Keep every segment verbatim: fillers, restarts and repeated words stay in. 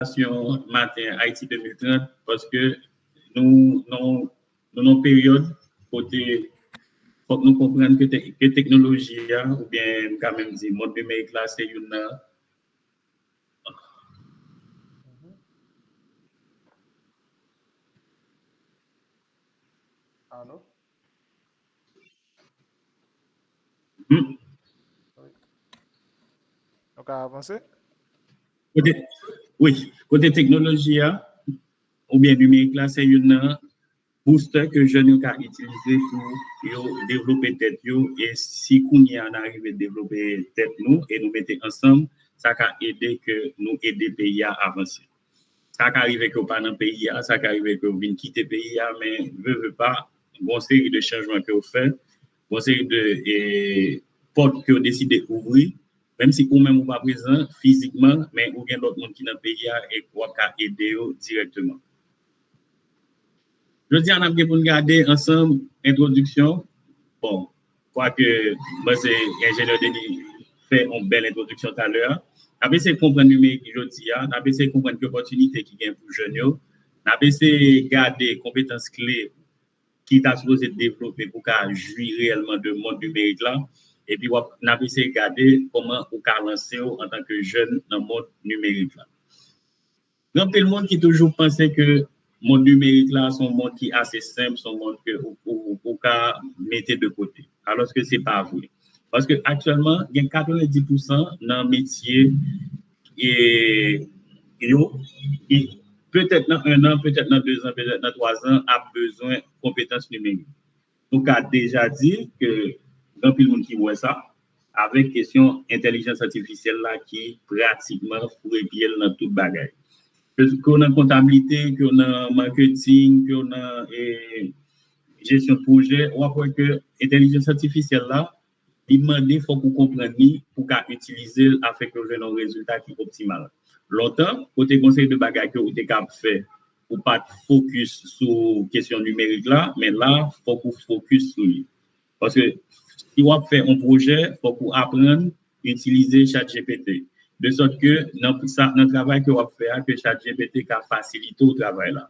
Konvèsasyon maten Ayiti de mil trant, paske nou, nou, nou nan yon peryòd kote fòk nou konprann ke, te, ke teknoloji a, oubyen m ka menm di mond nimerik la, se youn nan Alo? Hmm. Nou ka avanse? Kote, wi, kote teknoloji a, oubyen nimerik la, se youn nan booster ke jèn yo ka itilize pou yo devlope tèt yo. E si kounye a n a rive devlope tèt nou e nou mete ansanm, sa ka ede ke nou ede peyi a avanse. Sa ka rive ke w pa nan peyi a, sa ka rive ke w vin kite peyi a, men ve ve pa, gon seri de chanjman ke w fè, gon seri de e, pòt ke w deside ouvri, menm si ou menm ou pa prezan fizikman, men ou gen lòt moun ki nan peyi a e w ap ka ede yo dirèkteman. Jodi a, n ap gen pou n gade ansanm entwodiksyon. Bon, kwake mwen se enjenyè Denis fè yon bèl entwodiksyon talè a. N ap eseye konprann nimerik jodi a, n ap eseye konprann ki opòtinite ki gen pou jèn yo. N ap eseye gade konpetans kle ki ta sipoze devlope pou ka jwi reyèlman de mond nimerik la. Epi w ap, n ap eseye gade kòman ou ka lanse w antanke jèn nan mond nimerik la. Gen anpil moun ki toujou panse ke mond nimerik la se yon mond ki ase senp, se yon mond ke ou, ou, ou ka mete de kote. Alòske se pa vre. Paske aktyèlman, gen katrevenndis pousan nan metye e, yo, ki petèt nan en an, petèt nan de zan, petèt nan twa zan, ap bezwen konpetans nimerik. Nou ka deja di ke gen anpil moun ki wè sa, avèk kesyon entèlijans atifisyèl la ki pratikman foure pye l nan tout bagay. Ke, ke w nan kontablite, ke w nan maketing, ke w nan e, jesyon pwojè, w ap wè ke entèlijans atifisyèl la, li mande fòk ou konprann li pou w ka itilize l afin ke w jwenn yon rezilta ki optimal. Lontan, kote gon seri de bagay ke ou te ka ap fè, ou pa t fokis sou kesyon nimerik la, men la, fòk ou fokis sou li. Paske si w ap fè yon pwojè, fòk ou aprann itilize ChatGPT. De sòt ke nan sa, nan travay ke w ap fè a, ke ChatGPT ka fasilite w travay la.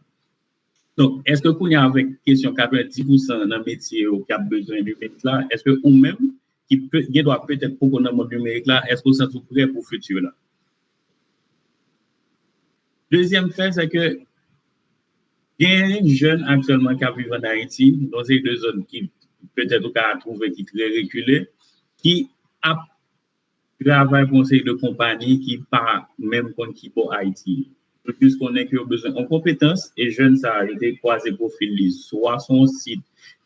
Donk, èske kounye a avèk kesyon katrevenndis pousan nan metye yo ki ap bezwen nimerik la, èske ou menm ki pe, gen dwa petèt poko nan mond nimerik la, èske w santi w prè pou fiti la? Dezyèm fè, se ke gen jèn aktyèlman k ap viv ann Ayiti, nan yon seri de zòn ki petèt ou ka twouve ki trè rekile, ki ap travay pou yon seri de konpayi ki pa menm konn ki bò Ayiti ye. Yo jis konnen ke yo bezwen yon konpetans, e jèn sa a, yo te kwaze pwofil li, swa sou yon sit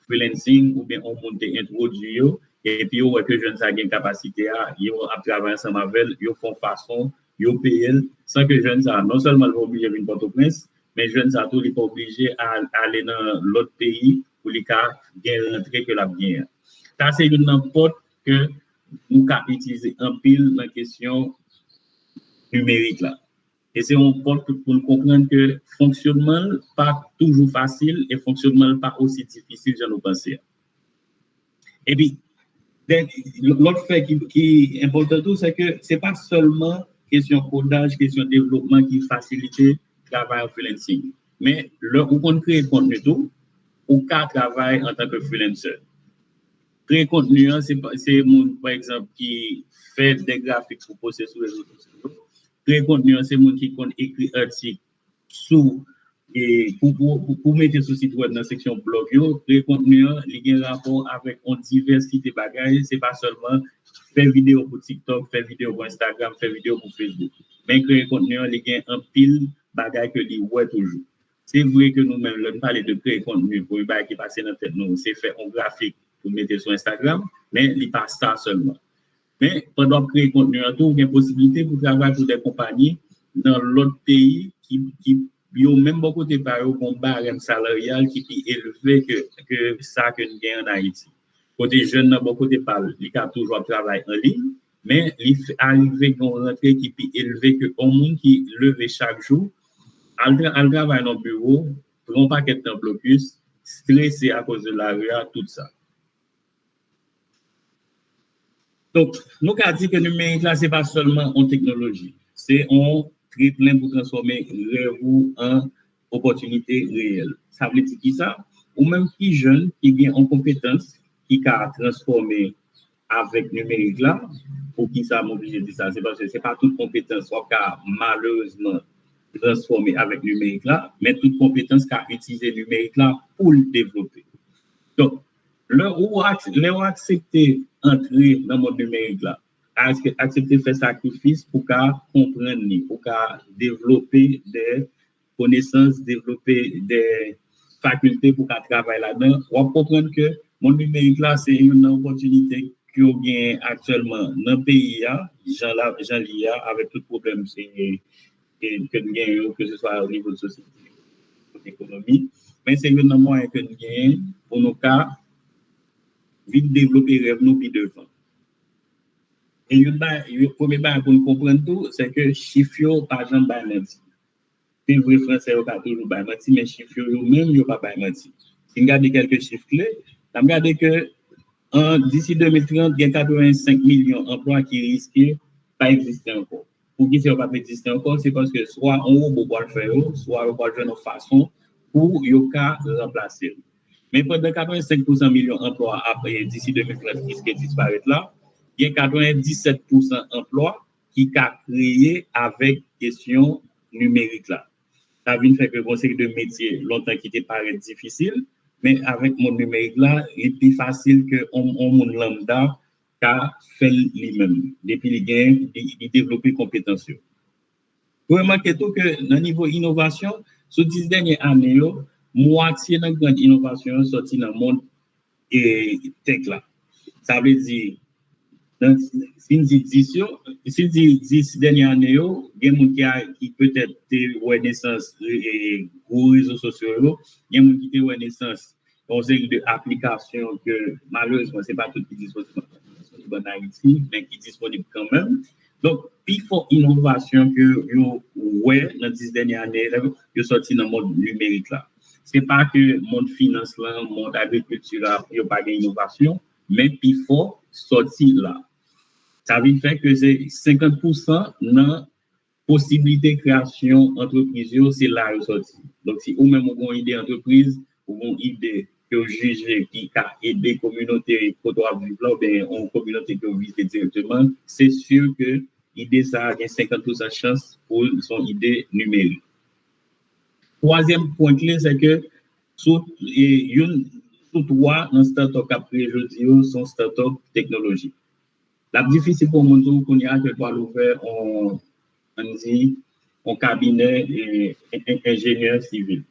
freelancing, oubyen yon moun te entwodui yo, epi yo wè ke jèn sa a gen kapasite a, yo ap travay ansanm avè l, yo fè yon fason, yo peye l, san ke jèn sa a, non sèlman l pa oblije vin Pòtoprens, men jèn sa a tou, li pa oblije al, ale nan lòt peyi pou li ka gen rantre ke l ap genyen. Sa se youn nan pòt ke nou ka itilize anpil nan kesyon nimerik la. E se yon pòt pou, pou n konprann ke fonksyonman l pa toujou fasil e fonksyonman l pa osi difisil jan nou panse a. Epi, dè, lòt fè ki, ki enpòtan tou, se ke se pa sèlman kesyon kodaj, kesyon devlopman ki fasilite travay an freelancing. Men, lè ou konn kreye kontni tou, ou ka travay antanke freelancer. Kreye kontni an, se, se moun, pa egzanp, ki fè de grafik pou poste sou rezo sosyo yo. Kreye kontni an, se moun ki konn ekri atik sou, e, pou, pou, pou, pou mete sou sit wèb nan seksyon blòg yo. Kreye kontni an, li gen rapò avèk yon divèsite bagay. Se pa sèlman fè videyo pou TikTok, fè videyo pou Instagram, fè videyo pou Facebook. Men kreye kontni an, li gen anpil bagay ke li wè toujou. Se vre ke nou menm, lè n pale de kreye kontni pou yon bagay ki pase nan tèt nou, se fè yon grafik pou mete sou Instagram, men li pa sa sèlman. Men, pandan w ap kreye kontni an tou, ou gen posiblite pou travay pou de konpayi nan lòt peyi ki, ki yo menm bò kote pa yo, gen yon barèm salaryal ki pi elve ke, ke sa ke n gen ann Ayiti. Kote jèn nan bò kote pa l, li ka toujou ap travay an liy, men li f-, arive gen yon rantre ki pi elve ke yon moun ki leve chak jou, al tra-, al travay nan biwo, pran yon pakèt nan blokis, strese akoz de lari a, tout sa. Donk, nou ka di ke nimerik la, se pa sèlman yon teknoloji, se yon treplen pou transfòme rèv ou an opòtinite reyèl. Sa vle di ki sa? Ou menm ki jèn, ki gen yon konpetans, ki ka transfòme avèk nimerik la. Poukisa m oblije di sa? Se paske se pa tout konpetans w ap ka malerezman transfòme avèk nimerik la, men tout konpetans ka itilize nimerik la pou l devlope. Donk, lè ou, lè ou aksepte antre nan mond nimerik la, aksepte fè sakrifis pou ka konprann li, pou ka devlope de konesans, devlope de fakilte pou ka travay ladan, w ap konprann ke mond nimerik la se youn nan opòtinite ke w genyen aktyèlman nan peyi a, jan la, jan li a, avèk tout pwoblèm se, ke, ke n genyen yo, ke se swa o nivo de sosyete, ekonomi, men se youn nan mwayen ke n genyen pou nou ka vin devlope rèv nou pi devan. E youn bagay, premye bagay pou n konprann tou, se ke chif yo pa janm bay manti. Se vre, fransè yo ka toujou bay manti, men chif yo, yo menm, yo pa bay manti. Si n gade kèlke chif kle, n ap gade ke an, disi de mil trant, gen katrevensenk milyon anplwa ki riske pa egziste ankò. Poukisa yo p ap egziste ankò? Se paske swa yon wobo pral fè yo, swa yo pral jwenn yon fason pou yo ka ranplase yo. Men pandan katrevensenk pousan milyon anplwa ap, disi de mil trant riske disparèt la, gen katrevendisèt pousan anplwa ki ka kreye avèk kesyon nimerik la. Sa vin fè ke gen yon seri de metye lontan ki te parèt difisil, men avèk mond nimerik la, li pi fasil ke yon, yon moun lambda ka fè l li menm, depi li gen, li, li devlope konpetans yo. Ou remake tou ke nan nivo inovasyon, sou dis dènye ane yo, mwatye nan grann inovasyon yo sòti nan mond, e, tech la. Sa vle di, nan, si n di dis yo, si n di dis dènye ane yo, gen moun ki a, ki petèt te wè nesans, e, gwo rezo sosyo yo, gen moun ki te wè nesans yon seri de aplikasyon ke, malerezman, se pa tout ki disponib, disponib ann Ayiti, men ki disponib kanmenm. Donk, pifò inovasyon ke yo wè nan dis dènye ane yo, yo sòti nan mond nimerik la. Se pa ke mond finans lan, mond agrikilti la, yo pa gen inovasyon, men pifò sòti la. Sa vin fè ke se senkant pousan nan posiblite kreyasyon antrepriz yo, se la yo sòti. Donk, si ou menm ou gen yon ide antrepriz, ou gen yon ide ke w jije ki ka ede kominote kote w ap viv la, oubyen yon kominote ke w vize dirèkteman, se si ke ide sa a gen senkant pousan chans pou l se yon ide nimerik. Twazyèm pwen kle, se ke sou, e, youn sou twa nan startup k ap kreye jodi yo, se yon startup teknolojik. L ap difisil pou yon moun di w kounye a ke l pral ouvè yon, ann di, yon kabinè, e, en-, en-, enjenyè sivil.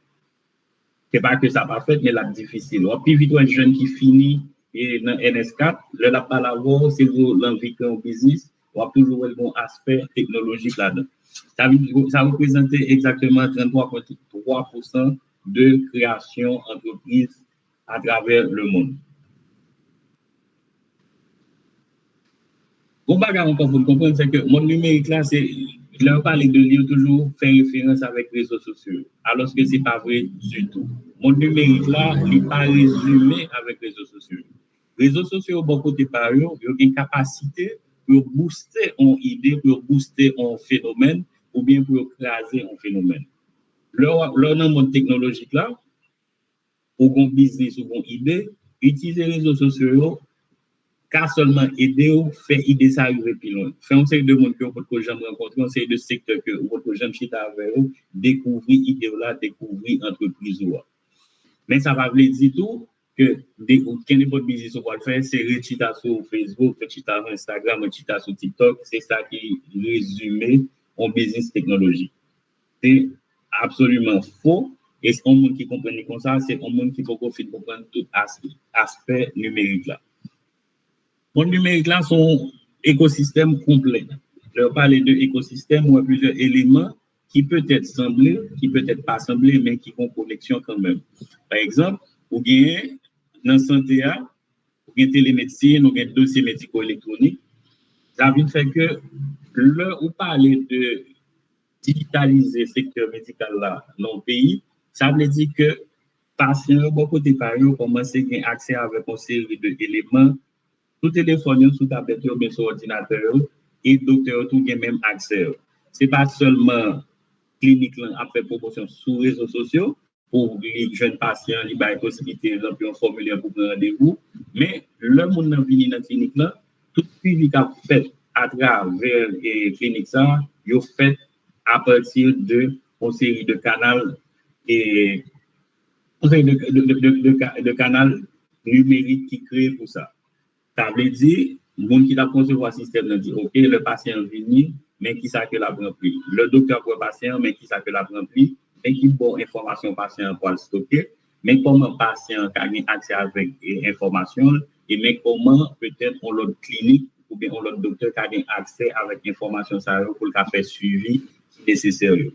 Se pa ke sa pa fèt, men l ap difisil. W ap pi vit wè jèn ki fini, e, nan N S kat, lè l ap pale avè w, si w anvi kreye yon biznis, w ap toujou wè l gen yon aspè teknolojik ladan. Sa vin, sa reprezante egzakteman tranntwa pwen twa pousan de kreyasyon antrepriz atravè lemonn. Yon bagay ankò pou n konprann, se ke mond nimerik la, se, lè yo pale de li, yo toujou fè referans avèk rezo sosyo yo, alòske se pa vre ditou. Mond nimerik la, li pa rezime avèk rezo sosyo yo. Rezo sosyo yo, bò kote pa yo, yo gen kapasite pou yo bouste yon ide, pou yo bouste yon fenomèn, oubyen pou yo kraze yon fenomèn. Lè w, lè w nan mond teknolojik la, ou gen yon biznis, ou gen yon ide, itilize rezo sosyo yo ka sèlman ede w fè ide sa rive pi lwen. Fè yon seri de moun ke w potko janm rankontre, yon seri de sektè ke w potko janm chita avè yo, dekouvri ide w la, dekouvri antrepriz ou a. Men sa pa vle di tou ke de, ke nenpòt biznis ou pral fè, se ret chita sou Facebook, ret chita sou Instagram, ret chita sou TikTok, se sa ki rezime yon biznis teknolojik. Se absoliman fo. E se yon moun ki konprann li konsa, se yon moun ki poko fin konprann tout as-, aspè nimerik la. Mond nimerik la, se yon ekosistèm konplè. Lè yo pale de ekosistèm, ou wè plizyè eleman ki petèt sanble, ki petèt pa sanble, men ki gen koneksyon kanmenm. Pa egzanp, ou genyen nan sante a, ou gen telemedsin, ou gen dosye mediko elektwonik. Sa vin fè ke lè ou pale de dijitalize sektè medikal la nan yon peyi, sa vle di ke pasyan yo bò kote pa yo kòmanse gen aksè avèk yon seri de eleman sou telefòn yo, sou tablèt yo, oubyen sou òdinatè yo, e doktè yo tou gen menm aksè yo. Se pa sèlman klinik lan ap fè pwomosyon sou rezo sosyo pou li jwenn pasyan, li bay posiblite ranpli yon fòmilè pou pran randevou, men lè moun nan vini nan klinik lan, tout swivi k ap fèt atravè e, klinik sa, yo fèt apati de yon seri de kanal e yon seri de, de, de, de, de, de kanal nimerik ki kreye pou sa. Sa vle di, moun ki t ap konsevwa sistèm nan di, oke, lè pasyan an vini, men kisa ke l ap ranpli. Lè doktè ap wè pasyan an, men kisa ke l ap ranpli, men ki bò enfòmasyon pasyan an pral stoke, men kòman pasyan an ka gen aksè avèk e, enfòmasyon l, e men kòman petèt yon lòt klinik oubyen yon lòt doktè ka gen aksè avèk enfòmasyon sa yo pou l ka fè swivi ki nesesè yo.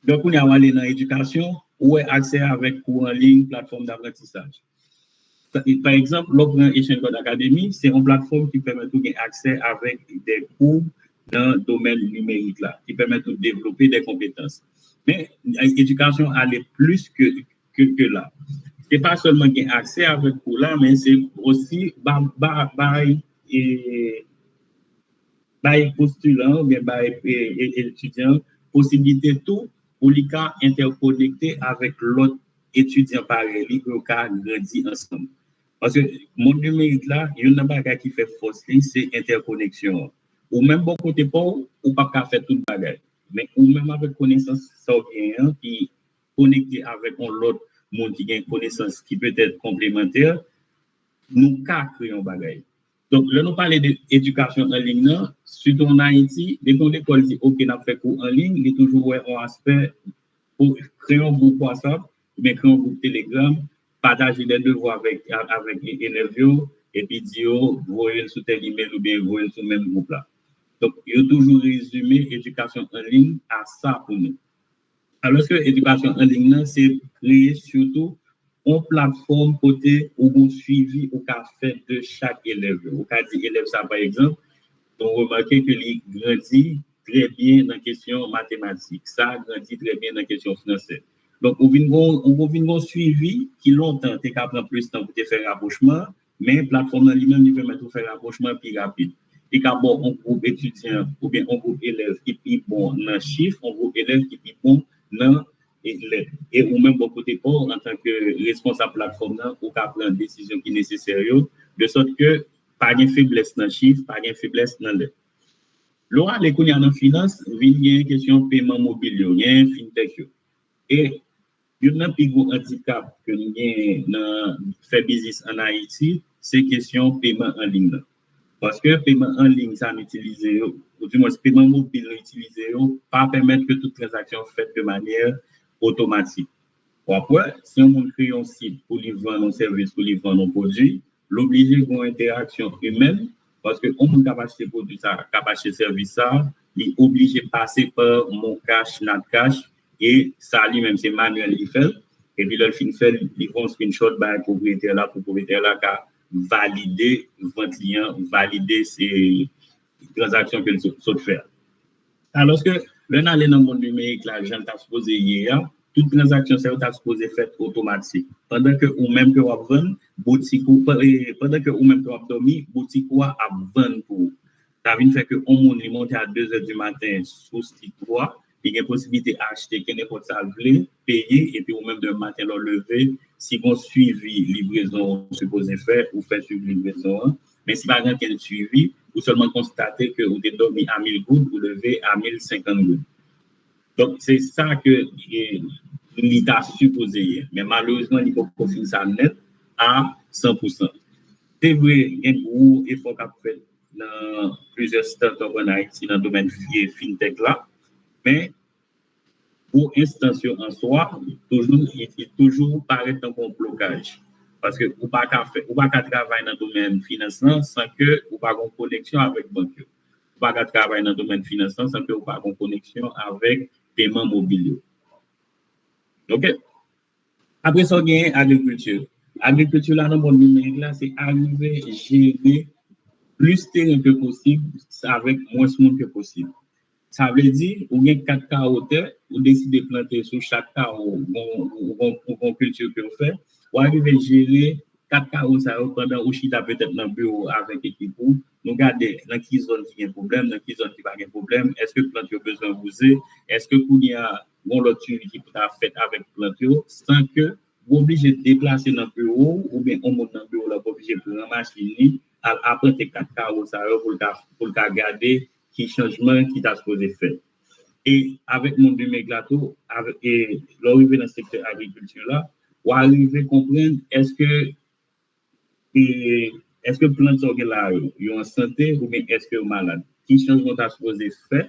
Donk, kounye a, w ale nan edikasyon, ou wè aksè avèk kou an liy, platfòm daprantisaj. Pa egzanp, lè w pran Asian Code Academy, se yon platfòm ki pèmèt ou gen aksè avèk de kou nan domèn nimerik la, ki pèmèt ou devlope de konpetans. Men, edikasyon ale plis ke, ke, ke la. Se pa sèlman gen aksè avèk kou la, men se osi ba, ba, bay e, bay postilan oubyen bay e, e, etidyan posiblite tou pou li ka entèkonekte avèk lòt etidyan parèy li pou yo ka grandi ansanm. Paske mond nimerik la, youn nan bagay ki fè fòs li, se entèkoneksyon an. Ou menm bò kote pa w, ou p ap ka fè tout bagay. Men ou menm avèk konesans sa w genyen an ki konekte avèk yon lòt moun ki gen konesans ki petèt konplemantè, nou ka kreye yon bagay. Donk, lè nou pale de edikasyon an liy nan, sitou an Ayiti, depi yon lekòl di, oke, n ap fè kou an liy, li toujou wè yon aspè pou kreye yon gwoup WhatsApp, oubyen kreye yon gwoup Telegram, pataje de devwa avèk, avèk elèv yo, epi di yo, voye l sou tèl imèl oubyen voye l sou menm gwoup la. Donk, yo toujou rezime edikasyon an liy a sa pou nou. Alòske edikasyon an liy nan, se kreye sitou yon platfòm kote ou gon swivi ou ka fè de chak elèv yo. Ou ka di elèv sa, pa egzanp, nou remake ke li grandi trè byen nan kesyon matematik. Sa grandi trè byen nan kesyon fransè. Donk, ou vin gon, ou vin gon swivi ki lontan te ka pran plis tan pou te fè rapwochman, men platfòm nan li menm, li pèmèt ou fè rapwochman pi rapid. Li ka ba w yon gwoup etidyan oubyen yon gwoup elèv ki pi bon nan chif, yon gwoup elèv ki pi bon nan e, lèt. E ou menm bò kote pa w, antanke responsab platfòm nan, ou ka pran desizyon ki nesesè yo, de sòt ke pa gen feblès nan chif, pa gen feblès nan lèt. Lè w ale kounye a nan finans, vin gen kesyon peman mobil yo, gen fintech yo. E youn nan pi gwo andikap ke nou genyen nan fè biznis an Ayiti, se kesyon peman an liy nan. Paske peman an liy sa nou itilize yo, oudimwens peman mobil nou itilize yo, pa pèmèt ke tout tranzaksyon fèt de manyè otomatik. W ap wè, si yon moun kreye yon sit pou li vann yon sèvis, pou li vann yon pwodui, l oblije gen yon entèraksyon imèn, paske yon moun k ap achte pwodui sa, k ap achte sèvis sa, li oblije pase pa MonCash, NatCash, e sa li menm se manyèl li fè l. Epi lè l fin fè l, li fè yon screenshot bay pwopriyetè la pou pwopriyetè la ka valide vant li an, valide se tranzaksyon ke l sot, sot fè a. Alòske, lè n ale nan mond nimerik la, jan l ta sipoze ye a, tout tranzaksyon sa yo ta sipoze fèt otomatik. Pandan ke ou menm ke w ap vann, boutik ou, pa- e, pandan ke ou menm ke w ap dòmi, boutik ou a ap vann pou ou. Sa vin fè ke yon moun li monte a de zè di maten sou sit ou a, li gen posiblite achte kenenpòt sa l vle, peye, epi ou menm demen maten lè w leve, si gon swivi livrezon ou sipoze fè, ou fè swivi livrezon an. Men si pa gen okenn swivi, ou sèlman konstate ke ou te dòmi a mil goud, ou leve a mil senkant goud. Donk, se sa ke e, li ta sipoze ye. Men malerezman, li poko fin sa nèt a san pou san. Se vre, gen gwo efò k ap fèt nan plizyè startup an Ayiti nan domèn fi- fintech la, men gwo enstans yo an swa, toujou, li, li toujou parèt tankou yon blokaj. Paske ou pa ka fè, ou pa ka travay nan domèn finans lan san ke ou pa gen yon koneksyon avèk bank yo. Ou pa ka travay nan domèn finans lan san ke ou pa gen yon koneksyon avèk peman mobil yo. Oke? Apre sa, w genyen agrikilti. Agrikilti la nan mond nimerik la, se arive jere plis teren ke posib avèk mwens moun ke posib. Sa vle di, ou gen kat kawo tè, ou deside plante sou chak kawo, gon, gon, gon kilti ke w fè, ou arive jere kat kawo sa yo pandan ou chita petèt nan biwo avèk ekip ou, nou gade nan ki zòn ki gen pwoblèm, nan ki zòn ki pa gen pwoblèm, èske plant yo bezwen wouze, èske kounye a gon lòt swivi ki pou ta fèt avèk plant yo, san ke w oblije deplase nan biwo w, oubyen yon moun nan biwo w la oblije pran machin li, al apante kat kawo sa yo pou l ka, pou l ka gade ki chanjman ki ta sipoze fèt. E avèk mond nimerik la tou, avèk, e lè w rive nan sektè agrikilti la, w a rive konprann èske, e, èske plant sa w gen la yo, yo an sante oubyen èske yo malad? Ki chanjman w ta sipoze fè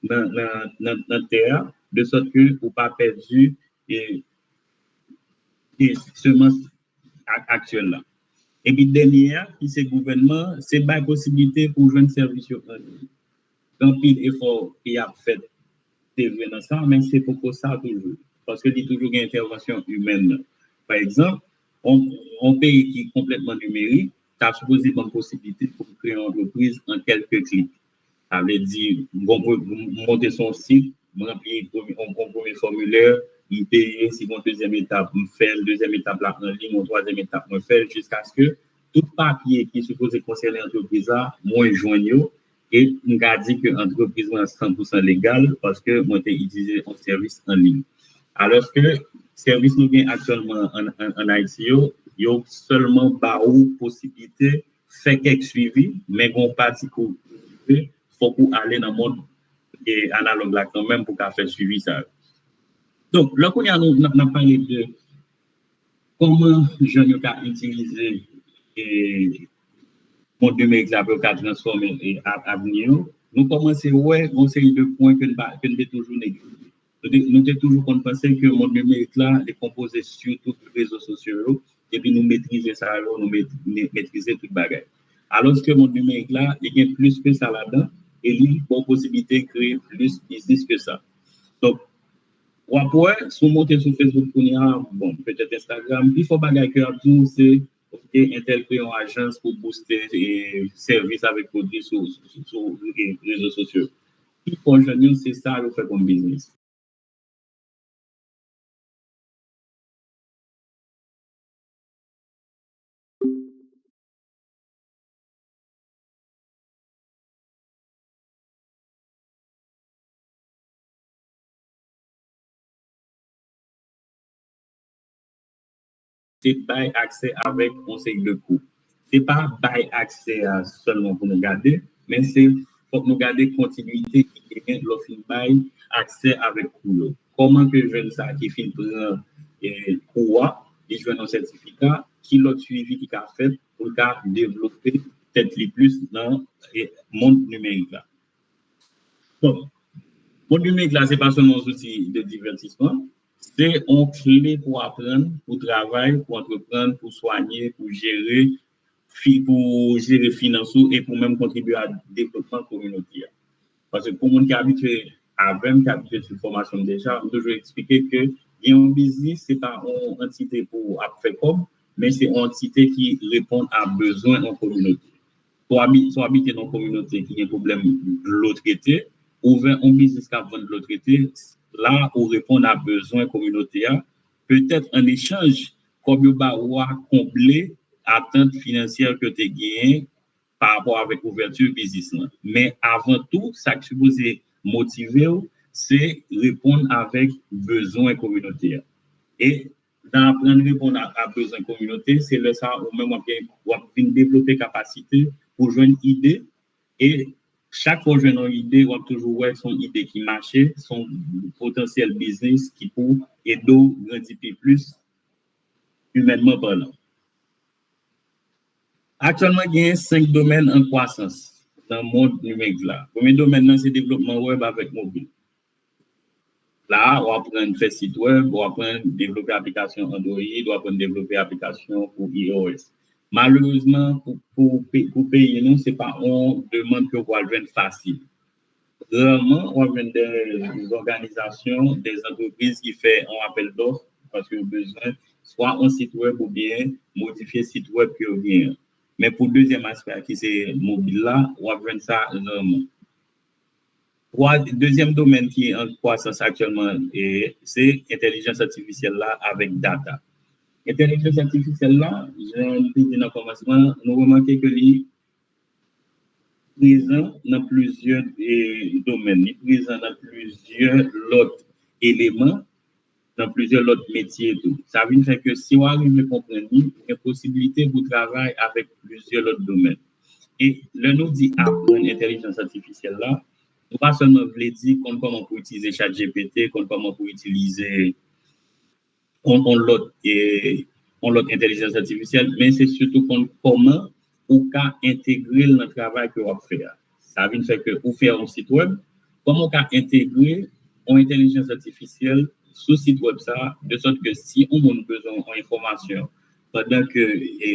nan, nan, nan, nan tè a, de sòt ke ou pa pèdi, e, e semans a-, aktyèl la. Epi dènye a, ki se gouvènman, se bay posiblite pou jwenn sèvis yo an liy. Gen anpil efò ki ap fèt, se vre nan sa, men se poko sa toujou. Paske li toujou gen entèvansyon imèn nan. Pa egzanp, yon, yon peyi ki konplètman nimerik, ta sipoze ban m posiblite pou m kreye yon antrepriz an kèlke klik. Sa vle di, m gon pre-, m monte sou yon sit, m ranpli premye, yon, yon premye fòmilè, m peye, si gon dezyèm etap, m fè l, dezyèm etap la an liy, yon twazyèm etap, mwen fè l jiskaske tout papye ki sipoze konsène antrepriz la, mwen jwenn yo, e m ka di ke antrepriz mwen an san pou san legal, paske mwen te itilize yon sèvis an liy. Alòske sèvis nou gen aktyèlman an, an, an Ayiti yo, yo sèlman ba ou posiblite fè kèk swivi, men gon pati ke w rive, fòk ou ale nan mond, e, analòg la kanmenm pou w ka fè swivi sa yo. Donk, lè kounye a nou, n ap, n ap pale de kòman jèn yo ka itilize, e, mond nimerik la pou yo ka transfòme, e, a-, avni yo, nou kòmanse wè yon seri de pwen ke n pa, ke n te toujou neglije. Nou te, nou te toujou konn panse ke mond nimerik la, li konpoze sitou de rezo sosyo yo, epi nou metrize sa yo, nou met-, me-, metrize tout bagay. Alòske mond nimerik la, li gen plis ke sa ladan, e li ba w posiblite kreye plis biznis ke sa. Donk, w ap wè, si w monte sou Facebook kounye a, bon, petèt Instagram, pifò bagay ke y ap di w, se, oke, entèl kreye yon ajans pou booste, e, sèvis avèk pwodui sou, sou, sou, e, rezo sosyo. Pifò jèn yo, se sa yo fè kòm biznis. Se bay aksè avèk yon seri de kou. Se pa bay aksè a sèlman pou nou gade, men se fòk nou gade kontinite ki genyen lè w fin bay aksè avèk kou yo. Kòman ke jèn sa ki fin pran, e, kou a, li jwenn yon sètifika, ki lòt swivi ki ka fèt pou l ka devlope tèt li plis nan, e, mond nimerik la. Bon, mond nimerik la, se pa sèlman yon zouti de divètisman, se yon kle pou aprann, pou travay, pou antreprann, pou swanye, pou jere, fi-, pou jere finans ou e pou menm kontribye a devlopman kominote a. Paske pou moun ki abitye avè m, ki abitye swiv fòmasyon m deja, m toujou eksplike ke gen yon biznis, se pa yon antite pou ap fè kòb, men se yon antite ki reponn a bezwen yon kominote. Si w abi-, si w abite nan yon kominote ki gen pwoblèm dlo trete, ouvè yon biznis k ap vann dlo trete, la ou reponn a bezwen kominote a, petèt an echanj, kòb yo ba ou a konble atant finansyè ke w te genyen pa rapò avèk ouvèti biznis lan. Men avan tou, sa k sipoze motive w, se reponn avèk bezwen kominote a. E nan aprann reponn a, a bezwen kominote, se lè sa a ou menm w ap gen, w ap vin devlope kapasite pou jwenn ide. E chak fwa w jwenn yon ide, w ap toujou wè se yon ide ki mache, se yon potansyèl biznis ki pou ede w grandi pi plis, imènman palan. Aktyèlman, gen senk domèn an kwasans nan mond nimerik la. Premye domèn nan se devlopman wèb avèk mobil. La a, w aprann fè sit wèb, w aprann devlope aplikasyon Android, w aprann devlope aplikasyon pou iOS. Malerezman, pou, pou, pe-, pou peyi nou, se pa yon demann ke w pral jwenn fasil. Rèman, w ap jwenn de zòganizasyon, de zantrepriz ki fè yon apèl dòf paske yo bezwen swa yon sit wèb oubyen modifye sit wèb ke yo genyen. Men pou dezyèm aspè a ki se mobil la, w ap jwenn sa rèman. Twa, dezyèm domèn ki an kwasans aktyèlman, e, se entèlijans atifisyèl la avèk data. Entèlijans atifisyèl la, jan m te di nan kòmansman, nou remake ke li prezan nan plizyè e, domèn, li prezan nan plizyè lòt eleman, nan plizyè lòt metye tou. Sa vin fè ke si w arive konprann li, ou gen posiblite pou travay avèk plizyè lòt domèn. E lè nou di aprann entèlijans atifisyèl la, nou pa sèlman vle di konn kòman pou itilize ChatGPT, konn kòman pou itilize yon, yon lòt, e, yon lòt entèlijans atifisyèl, men se sitou konn kòman ou ka entegre l nan travay ke w ap fè a. Sa vin fè ke ou fè yon sit wèb, kòman ou ka entegre yon entèlijans atifisyèl sou sit wèb sa a, de sòt ke si yon moun bezwen yon enfòmasyon pandan ke, e,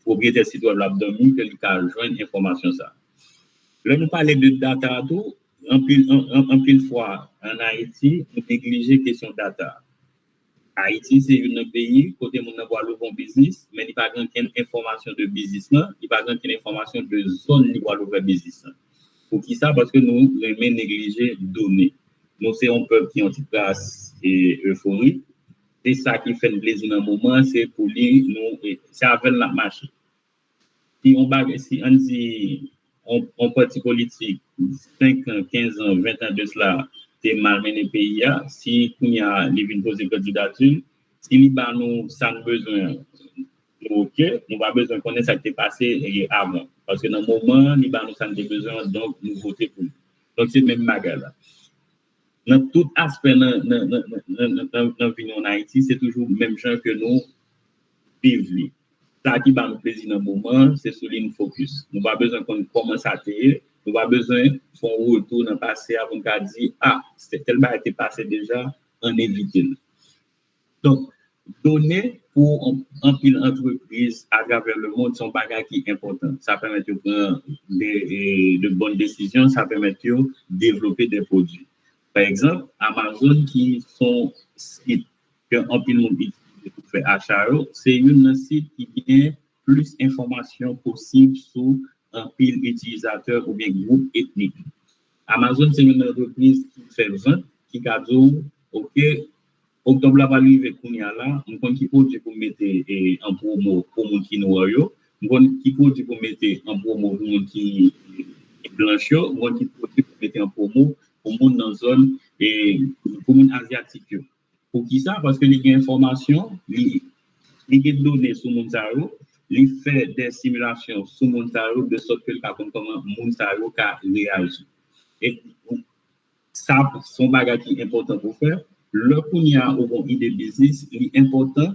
pwopriyetè sit wèb la ap dòmi, ke li ka jwenn enfòmasyon sa a. Lè nou pale de data a tou, anpil, an, an, anpil fwa, ann Ayiti, nou neglije kesyon data a. Ayiti se youn nan peyi kote moun nan pral ouvè yon biznis, men li pa gen okenn enfòmasyon de biznis lan, li pa gen okenn enfòmasyon de zòn li pral ouvè biznis lan. Poukisa? Paske nou renmen neglije done. Nou se yon pèp ki yon ti kras e, eforik. Se sa ki fè n plezi nan moman an, se pou li, nou, e, se avè l n ap mache. Si yon bagay, si ann di yon, yon pati politik, senk an, kenz an, ven an de sila, te malmennen peyi a, si kounye a li vin poze kandidati l, si li ba nou sa n bezwen, nou oke, nou pa bezwen konnen sa k te pase, e, avan. Paske nan moman an, li ba nou sa n te bezwen an, donk nou vote pou li. Donk, se menm bagay la. Nan tout aspè nan, nan, nan, nan, nan, nan, nan vi nou ann Ayiti, se toujou menm jan ke nou viv li. Sa ki ba nou plezi nan moman an, se sou li n fokis. Nou pa bezwen konn kòman sa te ye, nou pa bezwen fè yon retou nan pase a pou n ka di, a, se tèl bagay te pase deja, ann evite l. Donk, done pou an-, anpil antrepriz atravè lemonn se yon bagay ki enpòtan. Sa pèmèt yo pran de, e, de bòn desizyon, sa pèmèt yo devlope de pwodui. Pa egzanp, Amazon ki se yon sit ke anpil moun itilize pou fè acha yo, se youn nan sit ki gen plis enfòmasyon posib sou anpil itilizatè oubyen gwoup etnik. Amazon se youn nan antrepriz ki fè vant, ki ka di w, oke, oktòb la pral rive kounye a la, m konn ki pwodui pou m mete, e, an pwomo pou moun ki nwa yo, m konn ki pwodui pou m mete an pwomo pou moun ki blanch yo, m konn ki pwodui pou m mete an pwomo pou moun nan zòn, e, pou moun azyatik yo. Poukisa? Paske li gen enfòmasyon, li, li gen done sou moun sa yo, li fè de similasyon sou moun sa yo, de sòt ke l ka konn kòman moun sa yo ka reyaji. E sa, se yon bagay ki enpòtan pou fè. Lè kounye a ou gen yon ide biznis, li enpòtan,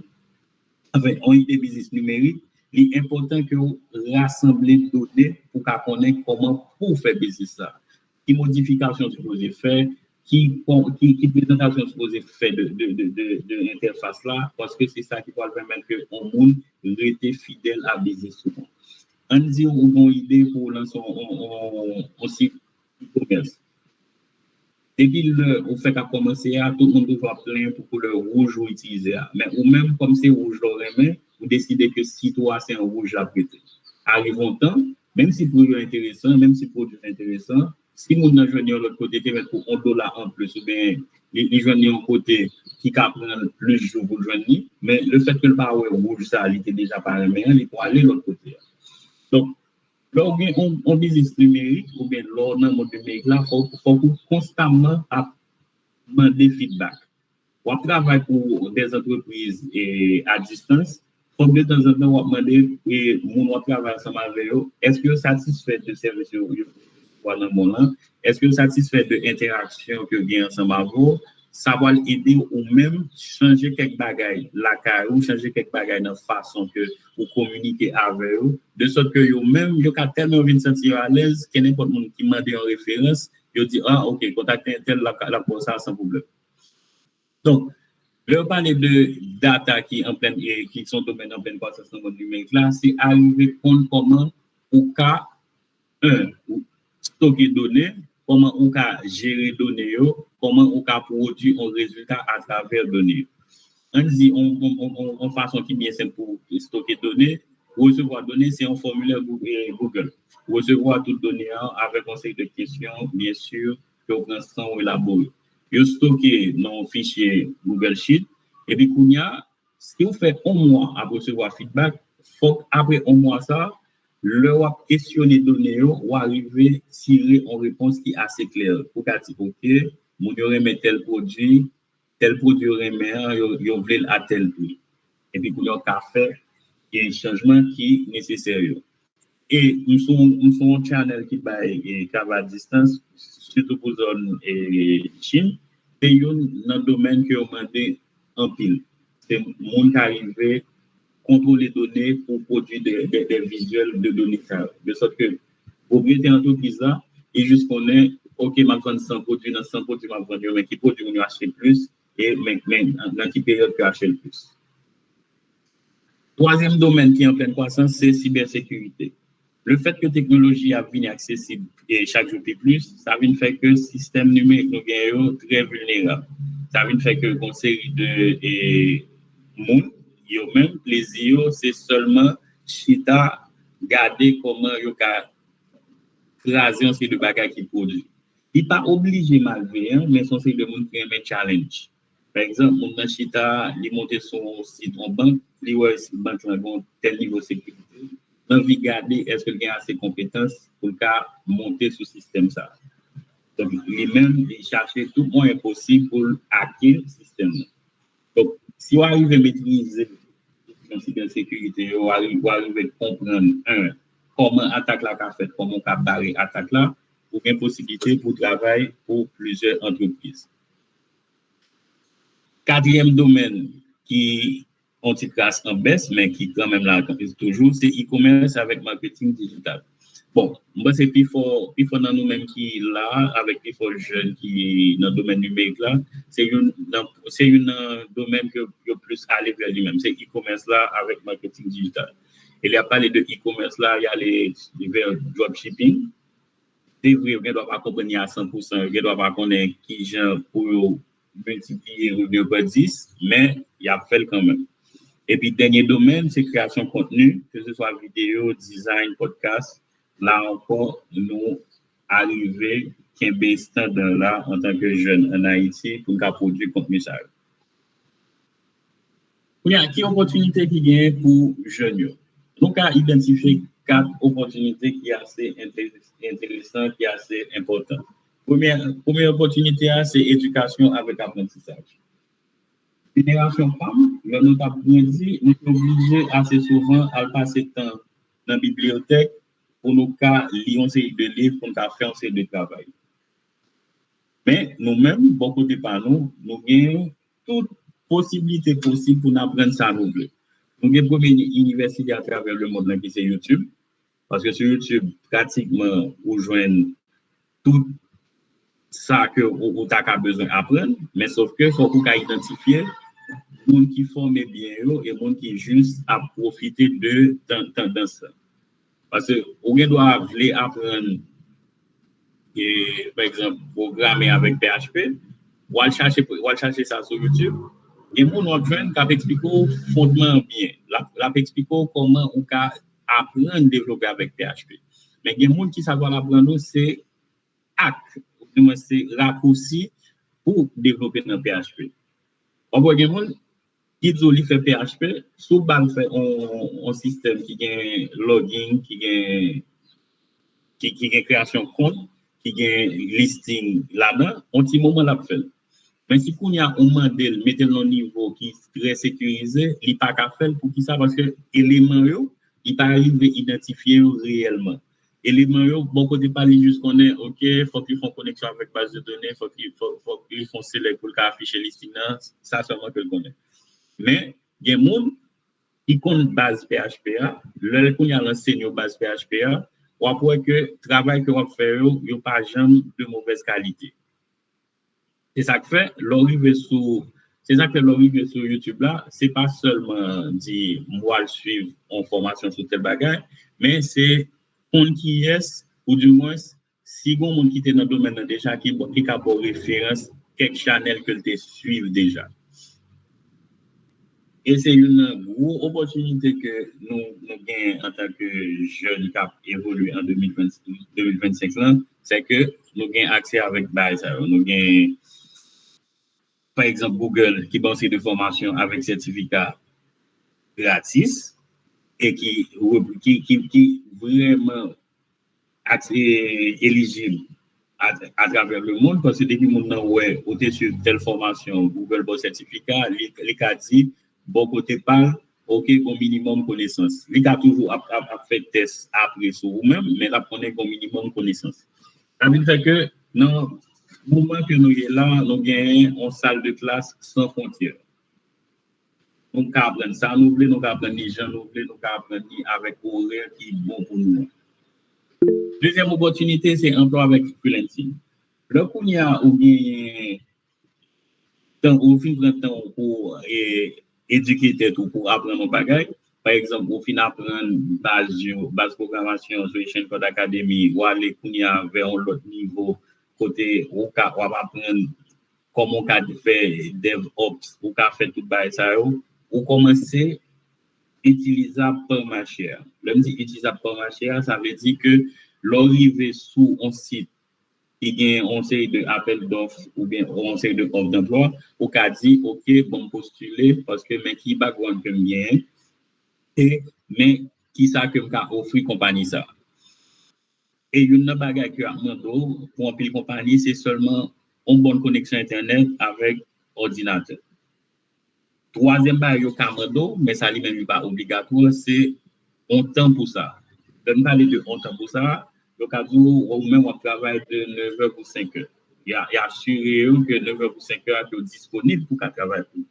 anfen, yon ide biznis nimerik, li enpòtan ke w rasanble done pou w ka konnen kòman pou w fè biznis la. Ki modifikasyon w sipoze fè, ki, ki, ki prezantasyon w sipoze fè de, de, de, de, de entèfas la, paske se sa ki pral pèmèt ke yon moun rete fidèl a biznis ou an. Ann di ou gen yon ide pou w lanse yon, yon, yon, yon sit e-commerce. Depi lè ou fèk ap kòmanse a, tout moun toujou ap plenyen pou koulè wouj ou itilize a. Men ou menm, kòm se wouj la w renmen, ou deside ke sit ou a se yon wouj l ap rete. Arive yon tan, menm si pri yo enteresan, menm si pwodui yo enteresan, si moun nan jwenn li yon lòt kote, te mèt pou yon dola anplis, oubyen li, li jwenn li yon kote ki ka pran l plis jou pou l jwenn li, men lefètke l pa wè wouj sa a, li te deja pa renmen an, li pwale lòt kote a. Donk, lè w gen yon, yon biznis nimerik, oubyen lè w nan mond nimerik la, fòk, fòk ou konstamman ap mande feedback. W ap travay pou de antrepriz, e, a distans, fòk de tanzantan w ap mande, e, moun w ap travay ansanm avè yo, èske yo satisfè de sèvis yo, yo resevwa nan men w lan? Èske yo satisfè de entèraksyon ke yo gen ansanm avè w? Sa pral ede ou menm chanje kèk bagay lakay ou, chanje kèk bagay nan fason ke ou kominike avè yo, de sòt ke yo menm, yo ka tèlman vin santi yo alèz, ke nenpòt moun ki mande yon referans, yo di, a, oke, kontakte entèl, l ap, l ap ba w sa san pwoblèm. Donk, lè yo pale de data ki an plèn, e, ki se yon domèn an plèn kwasans nan mond nimerik la, se arive konn kòman ou ka, en, ou stoke done, kòman ou ka jere done yo, kòman ou ka pwodui yon rezilta atravè done yo. Ann di yon, yon, yon, yon, yon fason ki byen senp pou stoke done, resevwa done, se yon fòmilè Goo-, e, Google. Resevwa tout done a avèk yon seri de kesyon, byen si, ke w pran san w elabore. Yo stoke nan yon fichye Google Sheet, epi kounye a, si w fè yon mwa ap resevwa feedback, fòk apre yon mwa sa, Lè w ap kesyone done yo, w a rive tire yon repons ki ase klè. Ou ka di, oke, moun yo renmen tèl pwodui, tèl pwodui yo renmen an, yo, yo vle l a tèl pri. Epi kounye a w ka fè e chanjman ki nesesè yo. E m sou, m sou yon channel ki bay e travay a distans, sitou pou zòn e Chin. Se youn nan domèn ke yo mande anpil. Se moun ka rive kontwole done pou pwodui de, de, de vizyèl de done sa yo. De sòt ke pwopriyetè antrepriz la, li jis konnen, oke, m ap vann san pwodui, nan san pwodui m ap vann yo, men ki pwodui moun yo achte plis, e men, men nan ki peryòd ke yo achte l plis. Twazyèm domèn ki an plèn kwasans, se sibèsekirite. Le fèt ke teknoloji ap vin aksesib e chak jou pi plis, sa vin fè ke sistèm nimerik nou gen yo trè vilnerab. Sa vin fè ke gon seri de e, moun, yo menm, plezi yo, se sèlman chita, gade kòman yo ka kraze yon seri de bagay ki pwodui. Li pa oblije malveyan, men se yon seri de moun ki renmen challenge. Pa egzanp, moun nan chita, li monte sou yon sit, yon bank, li wè sit bank lan gen yon tèl nivo sekirite. L anvi gade èske l gen ase konpetans pou l ka monte sou sistèm sa a. Donk, li menm, li chache tout mwayen posib pou l ake sistèm nan. Donk, si w arive metrize kesyon sibèsekirite yo, w ari-, w arive konprann, en, kòman atak la ka fèt, kòman w ka bare atak la, ou gen posiblite pou travay pou plizyè antrepriz. Katriyèm domèn ki yon ti kras an bès, men ki kanmenm la toujou, se e-commerce avèk marketing digital. Bon, m panse pi fò, pi fò nan nou menm ki la, avèk pi fò jèn ki nan domèn nimerik la, se youn nan, se youn nan domèn ke yo plis ale vè li menm. Se e-commerce la avèk marketing digital. E lè y ap pale de e-commerce la, y ale vè dropshipping. Se vre, yo gen dwa pa konprann li a san pou san, yo gen dwa pa konnen ki jan pou yo miltipliye revni yo pa dis, men y ap fè l kanmenm. Epi dènye domèn, se kreyasyon kontni, ke se swa videyo, design, podcast. La ankò, nou arive kenbe estanda la antanke jèn ann Ayiti pou n ka pwodui kontni sa yo. Kounye a, ki opòtinite ki genyen pou jèn yo? Nou ka idantifye kat opòtinite ki ase enteres-, enteresan, ki ase enpòtan. Premye, premye opòtinite a, se edikasyon avèk aprantisaj. Jenerasyon pa m, lè nou t ap grandi, nou te oblije ase souvan al pase tan nan bibliyotèk pou nou ka li yon seri de liv, pou nou ka fè yon seri de travay. Men, nou menm, bò kote pa nou, nou gen tout posiblite posib pou n aprann sa nou vle. Nou gen premye inivèsite atravè lemonn nan ki se YouTube. Paske sou YouTube, pratikman, ou jwenn tout sa ke ou, ou ta ka bezwen aprann, men sòf ke fòk ou ka idantifye moun ki fòme byen yo e moun ki jis ap pwofite de tan-, tandans la. Paske ou gen dwa vle aprann, e, pa egzanp, pwograme avèk P H P, w al chache, w al chache sa sou YouTube. Gen moun w ap jwenn k ap eksplike w fondman an byen. L ap, l ap eksplike w kòman ou ka aprann devlope avèk P H P. Men gen moun ki sa pral aprann ou se ak, ou di mwen se rakousi pou devlope nan P H P. W ap wè gen moun ki di w li fè P H P, si w ba l fè on, on sistèm ki gen login, ki gen, ki, ki gen kreyasyon kont, ki gen listing ladan, on ti moman l ap fè l. Men si kounye a ou mande l, mete l nan nivo ki trè sekirize, li pa ka fè l. Poukisa? Paske eleman yo, li pa rive idantifye yo reyèlman. Eleman yo, bò kote pa li jis konnen, oke, fòk li fè yon koneksyon avèk baz de done, fòk li, fòk, fòk li fè yon select pou l ka afiche listing nan, sa sèlman ke l konnen. Men, gen moun ki konn baz P H P a, lè kounye a l anseye yo baz P H P a, w ap wè ke travay ke w ap fè yo, yo pa janm de movèz kalite. Se sa k fè, lè w rive sou, se sa k fè lè w rive sou YouTube la, se pa sèlman di m pral swiv yon fòmasyon sou tèl bagay, men se konn kiyès, ou di mwens, si gon moun ki te nan domèn nan deja, ki, ki ka ba w referans kèk chanèl ke l te swiv deja. E se youn nan gwo opòtinite ke nou, nou gen antanke jèn k ap evolye an de mil ven, de mil vennsenk lan, se ke nou gen aksè avèk bagay sa yo. Nou gen, pa egzanp, Google ki ba w seri de fòmasyon avèk sètifika gratis. e ki, ki, ki, ki vrèman elijib atravè lemonn, paske depi moun nan wè ou te swiv tèl fòmasyon, Google ba w sètifika, li, li ka di bò kote pa l, oke, gon minimòm konesans. Li ka toujou ap, ap, ap fè tès apre sou ou menm, men l ap konnen gon minimòm konesans. Sa vin fè ke nan moman ke nou ye la, nou genyen yon sal de klas san fwontyè. Nou ka aprann sa nou vle, nou ka aprann li jan nou vle, nou ka aprann li avèk orè ki bon pou nou an. Dezyèm opòtinite, se anplwa avèk freelancing. Lè kounye a ou genyen tan, ou fin pran tan ou pou e, edike tèt ou pou aprann yon bagay, pa egzanp, ou fin aprann baz yo, baz pwogramasyon sou Asian Code Academy, ou ale kounye a vè yon lòt nivo kote ou ka, w ap aprann kòman w ka fè DevOps, ou ka fè tout bagay sa yo, ou kòmanse itilizab pa mache a. Lè m di itilizab pa mache a, sa vle di ke lè w rive sou yon sit ki gen yon seri de apèl dòf oubyen yon seri de òf danplwa, ou ka di, oke, bon, m postile, paske men ki background ke m genyen, e men ki sa ke m ka ofri konpayi sa. E youn nan bagay ke yo ap mande w pou anpil konpayi, se sèlman yon bòn koneksyon entènèt avèk òdinatè. Twazyèm bagay yo ka mande w, men sa li menm li pa obligatwa, se yon tan pou sa. Lè n pale de yon tan pou sa, yo ka di w, ou menm w ap travay de nevè pou senkè. Y a, y a asire yo ke nevè pou senkè a, ke w disponib pou w ka travay pou.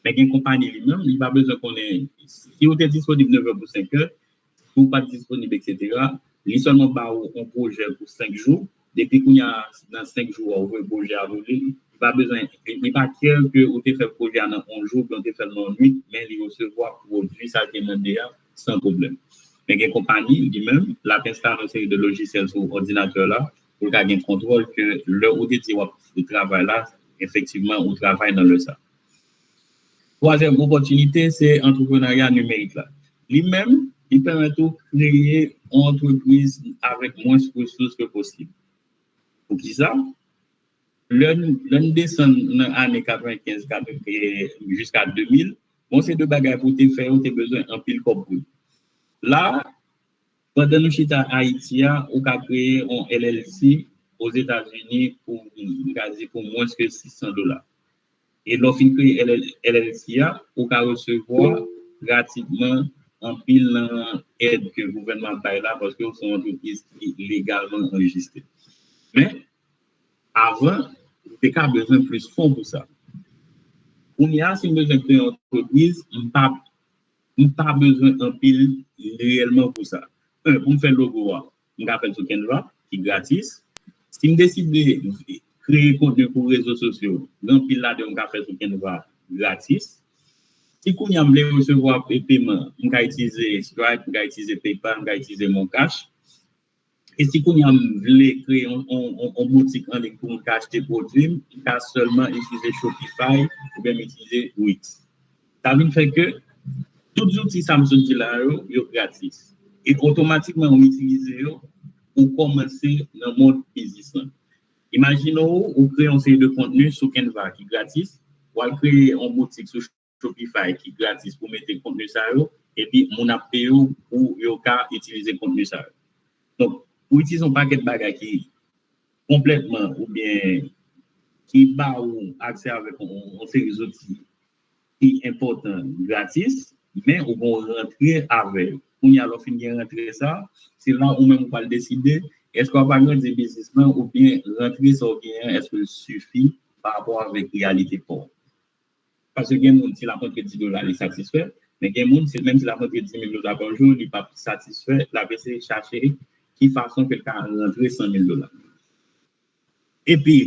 Men gen konpayi li menm, li pa bezwen konnen si w te disponib nevè pou senkè, si w pa t disponib, etsetera, li sèlman ba ou yon pwojè pou senk jou. Depi kounye a, nan senk jou a, ou voye pwojè a pou li, li pa bezwen, li pa care ke ou te fè pwojè a nan yon jou, oubyen ou te fè l nan yon nuit, men li resevwa pwodui sa l te mande a san pwoblèm. Men gen konpayi, li menm, l ap enstale yon seri de lojisyèl sou òdinatè la, pou l ka gen kontwòl ke lè ou te di w ap travay la, efektivman, ou travay nan lè sa. Twazyèm opòtinite, se antreprenarya nimerik la. Li menm, li pèmèt ou kreye yon antrepriz avèk mwens resous ke posib. Poukisa? Lè n, lè n desann nan ane katrevenkenz, katreven, jiska de mil, bon, se de bagay pou te fè, ou te bezwen anpil kòb pou. La, pandan nou chita Ayiti a, ou ka kreye yon L L C Ozetazini pou, m ka di, pou mwens ke sis san dola. E lè w fin kreye L L C a, ou ka resevwa pratikman anpil nan èd ke gouvènman ap bay la, paske w se yon antrepriz ki legalman anrejistre. Men, avan, ou te ka bezwen plis fon pou sa. Kounye a, si m bezwen kreye yon antrepriz, m pa, m pa bezwen anpil reyèlman pou sa. Yon, pou m fè logo a, m ka fè l sou Canva, ki gratis. Si m deside kreye kontni pou rezo sosyo, gen anpil ladan yo m ka fè sou Canva gratis. Si kounye a m vle resevwa pe-, peman, m ka itilize Stripe, m ka itilize PayPal, m ka itilize MonCash. E si kounye a m vle kreye yon, yon, yon, yon boutik an liy pou m ka achte pwodui m, m ka sèlman itilize Shopify oubyen m itilize Wix. Sa vin fè ke tout zouti sa m sot di la yo, yo gratis. E otomatikman ou itilize yo, ou kòmanse nan mond biznis lan. Imajine w, ou kreye yon seri de kontni sou Canva ki gratis, ou al kreye yon boutik sou Shopify ki gratis pou mete kontni sa yo, epi moun ap peye w pou yo ka itilize kontni sa yo. Donk, ou itilize yon pakèt bagay ki konplètman oubyen ki ba ou aksè avèk yon, yon seri zouti ki enpòtan gratis, men ou gen yon rantre avè yo. Kounye a, lè w fin gen rantre sa, se la ou menm ou pral deside, èske w ap agrandi biznis lan oubyen rantre sa w genyen an, èske l sifi pa rapò avèk reyalite pa w. Paske gen moun, si l ap rantre dis dola, li satisfè, men gen moun, se menm si l ap rantre dis mil dola pa jou, li p ap satisfè, l ap eseye chache ki fason ke l ka rantre san mil dola. Epi,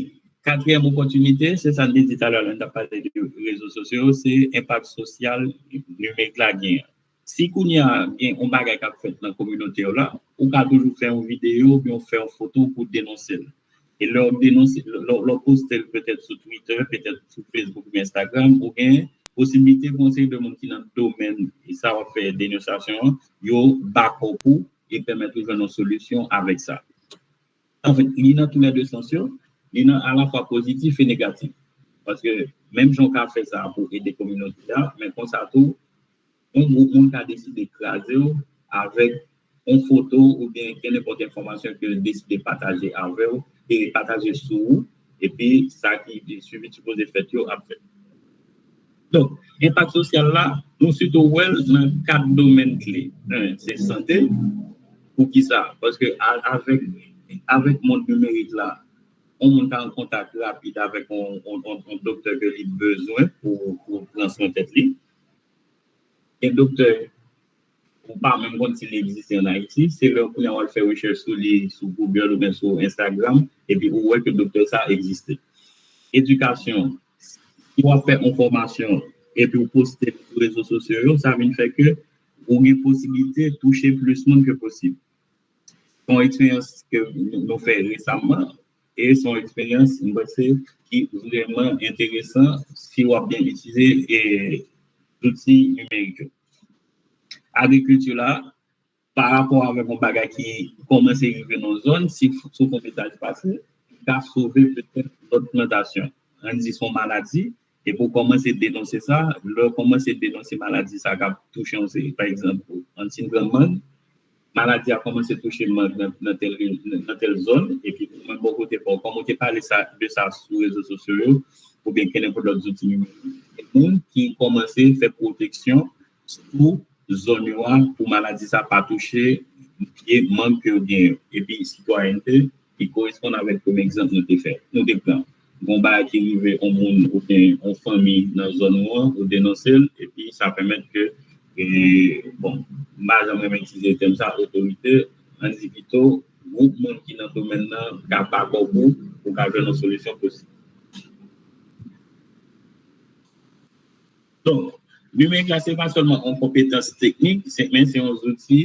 katriyèm opòtinite, se sa n te di talè lè n t ap pale de rezo sosyo yo, se enpak sosyal nimerik la genyen. Si kounye a gen yon bagay k ap fèt nan kominote w la, ou ka toujou fè yon videyo oubyen w fè yon foto pou denonse l. E lè w denonse, lè, lè w poste l petèt sou Twitter, petèt sou Facebook oubyen Instagram, ou gen posiblite pou yon seri de moun ki nan domèn sa w ap fè denonsasyon an, yo bakòp ou e pèmèt ou jwenn yon solisyon avèk sa. Anfen, li nan tou lè de sans yo, li nan alafwa pozitif e negatif. Paske menm jan w ka fè sa pou ede kominote a, men konsa tou, yon gwoup moun ka deside kraze w avèk yon foto oubyen kenenpòt enfòmasyon ke l deside pataje avè w e pataje sou ou, epi sa ki swivi sipoze fèt yo ap fèt. Donk, enpak sosyal la, nou sitou wè l nan kat domèn kle. Yon, se sante. Poukisa? Paske avèk, avèk mond nimerik la, yon moun ka an kontak rapid avèk yon, yon, yon, yon doktè ke li bezwen pou, pou pran swen tèt li. Gen doktè ou pa menm konn si li egziste ann Ayiti, se lè kounye a w al fè rechèch sou li sou Google oubyen sou Instagram, epi ou wè ke doktè sa a egziste. Edikasyon, si w ap fè yon fòmasyon epi w poste l sou rezo sosyo yo, sa vin fè ke ou gen posiblite touche plis moun ke posib. Se yon eksperyans ke nou fè resaman, e se yon eksperyans, m panse, ki vrèman enteresan si w ap byen itilize zouti nimerik yo. Agrikilti la, pa rapò avèk yon bagay ki kòmanse rive nan yon zòn, si, si w fè yon mesaj pase, li ka sove petèt lòt plantasyon. Ann di se yon maladi, epi w kòmanse denonse sa, lè w kòmanse denonse maladi sa k ap touche yon seri, pa egzanp, ann di n pran mang, maladi a kòmanse touche mang nan, nan tèl, nan tèl zòn, epi ou menm bò kote pa w, kòm ou te pale sa, de sa sou rezo sosyo yo, oubyen kenenpòt lòt zouti nimerik, gen moun ki kòmanse fè pwoteksyon sou zòn yo a pou maladi sa pa touche pye mang ke yo genyen yo. Epi sitwayènte ki koresponn avèk premye egzanp nou te fè, nou te pran. Gon bagay ki rive yon moun oubyen yon fanmi nan zòn ou an, ou denonse l, epi sa pèmèt ke, e, bon, m pa janm renmen itilize tèm sa, otorite, ann di pito, gwoup moun ki nan domèn nan ka pa bò kou pou ka jwenn yon solisyon posib. Donk, nimerik la, se pa sèlman yon konpetans teknik, se, men se yon zouti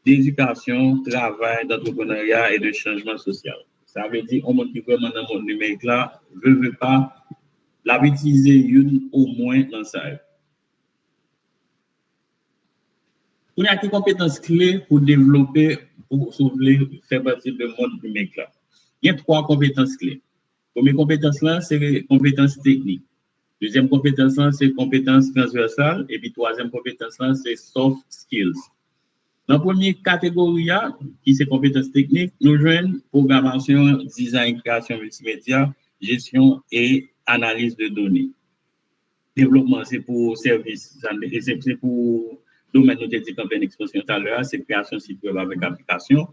d'edikasyon, travay, d'antreprenarya e de chanjman sosyal. Sa vle di, yon moun ki vrèman nan mond nimerik la, vle, vle pa, l ap itilize youn omwen nan sa yo. Kounye a, ki konpetans kle pou devlope, pou, si w vle, fè pati de mond nimerik la? Gen twa konpetans kle. Premye konpetans lan, se konpetans teknik. Dezyèm konpetans lan, se konpetans transvèsal. Epi twazyèm konpetans lan, se soft skills. Nan premye kategori a, ki se konpetans teknik, nou jwenn pwogramasyon, dizayn, kreyasyon miltimedya, jesyon e analiz de done. Devlopman, se pou sèvis, sa, e se, se pou domèn nou te di kanpe an ekspansyon talè a, se kreyasyon sit wèb avèk aplikasyon.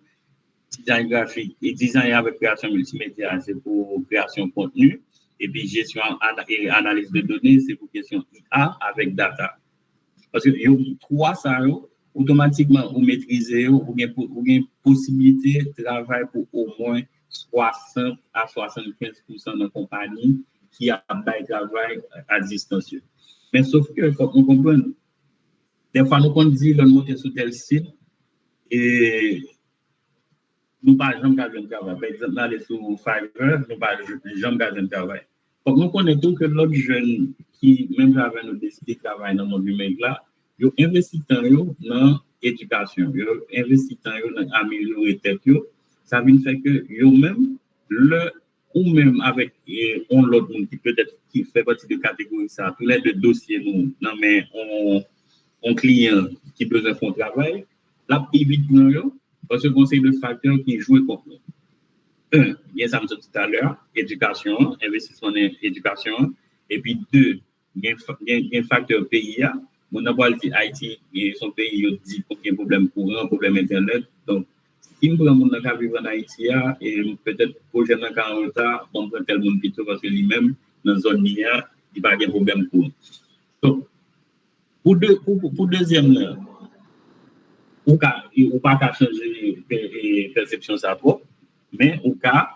Dizayn grafik, e dizayn avèk kreyasyon miltimedya, se pou kreyasyon kontni. Epi jesyon ana-, e analiz de done, se pou kesyon I A avèk data. Paske yo twa sa yo, otomatikman ou metrize yo, ou gen po-, ou gen posiblite travay pou omwen swasant a swasannkenz pousan nan konpayi ki ap bay travay a distans yo. Men sof ke fòk nou konprann, dèfwa nou konn di lè n monte sou tèl sit, e nou pa janm ka jwenn travay. Pa egzanp, n ale sou Fiverr, nou pa j-, janm ka jwenn travay. Fòk nou konnen tou ke lòt jèn ki, menm jan avè nou, deside travay nan mond nimerik la, yo envesti tan yo nan edikasyon, yo envesti tan yo nan amelyore tèt yo. Sa vin fè ke yo menm, lè ou menm avèk, e, yon lòt moun ki petèt ki fè pati de kategori sa a, toulède dosye nou nan men yon, yon kliyan ki bezwen fè yon travay, l ap pi vit pran yo, paske gen yon seri de faktè ki jwe kont nou. Yon, gen sa m sot di talè a, edikasyon an, envestisman nan edikasyon an, epi de, gen, gen, gen faktè peyi a. Moun nan pral di Ayiti, e, se yon peyi yo di gen pwoblèm kouran, pwoblèm entènèt. Donk, si m pran moun nan k ap viv ann Ayiti a, e petèt pwojè m nan ka an reta, bon, m pran tèl moun pito paske li menm, nan zòn li a, li pa gen pwoblèm kouran. Donk, pou de, pou, pou, pou dezyèm nan, ou ka, ou pa ka chanje pè-, e, pèsepsyon sa twòp, men ou ka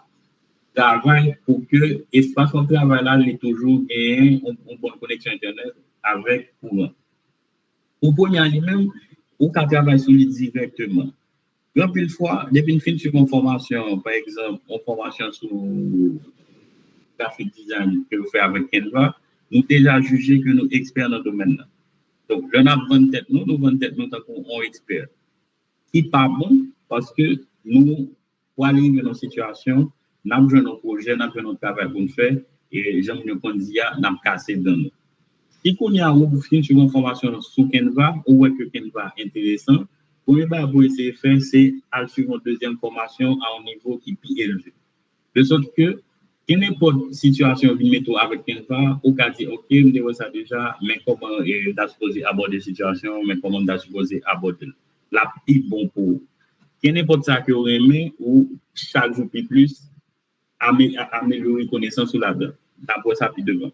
travay pou ke espas w ap travay la, li toujou genyen yon, yon bon koneksyon entènèt avèk kouran. Pou premye a li menm, ou ka travay sou li dirèkteman. Gen anpil fwa, depi n fin swiv yon fòmasyon, pa egzanp, yon fòmasyon sou grafik dizayn ke yo fè avèk Canva, nou deja jije ke nou ekspè nan domèn nan. Donk, lè n ap vann tèt nou, nou vann tèt nou tankou yon ekspè. Ki pa bon, paske nou pral rive nan sitiyasyon, n ap jwenn yon pwojè, n ap jwenn yon travay pou n fè, e jan moun yo konn di a, n ap kase dan nou. Si kounye a ou fin swiv yon fòmasyon sou Canva, ou wè ke Canva enteresan, premye bagay pou eseye fè, se al swiv yon dezyèm fòmasyon a yon nivo ki pi elve. De sòt ke, kenenpòt sitiyasyon vin mete w avèk Canva, ou ka di, "Ok, m te wè sa deja, men kòman, e, m ta sipoze abòde sitiyasyon, men kòman m ta sipoze abòde l." L ap pi bon pou ou. Kenenpòt sa ke w renmen, ou chak jou pi plis, ame-, a-, amelyore konesans ou ladan. N ap wè sa pi devan.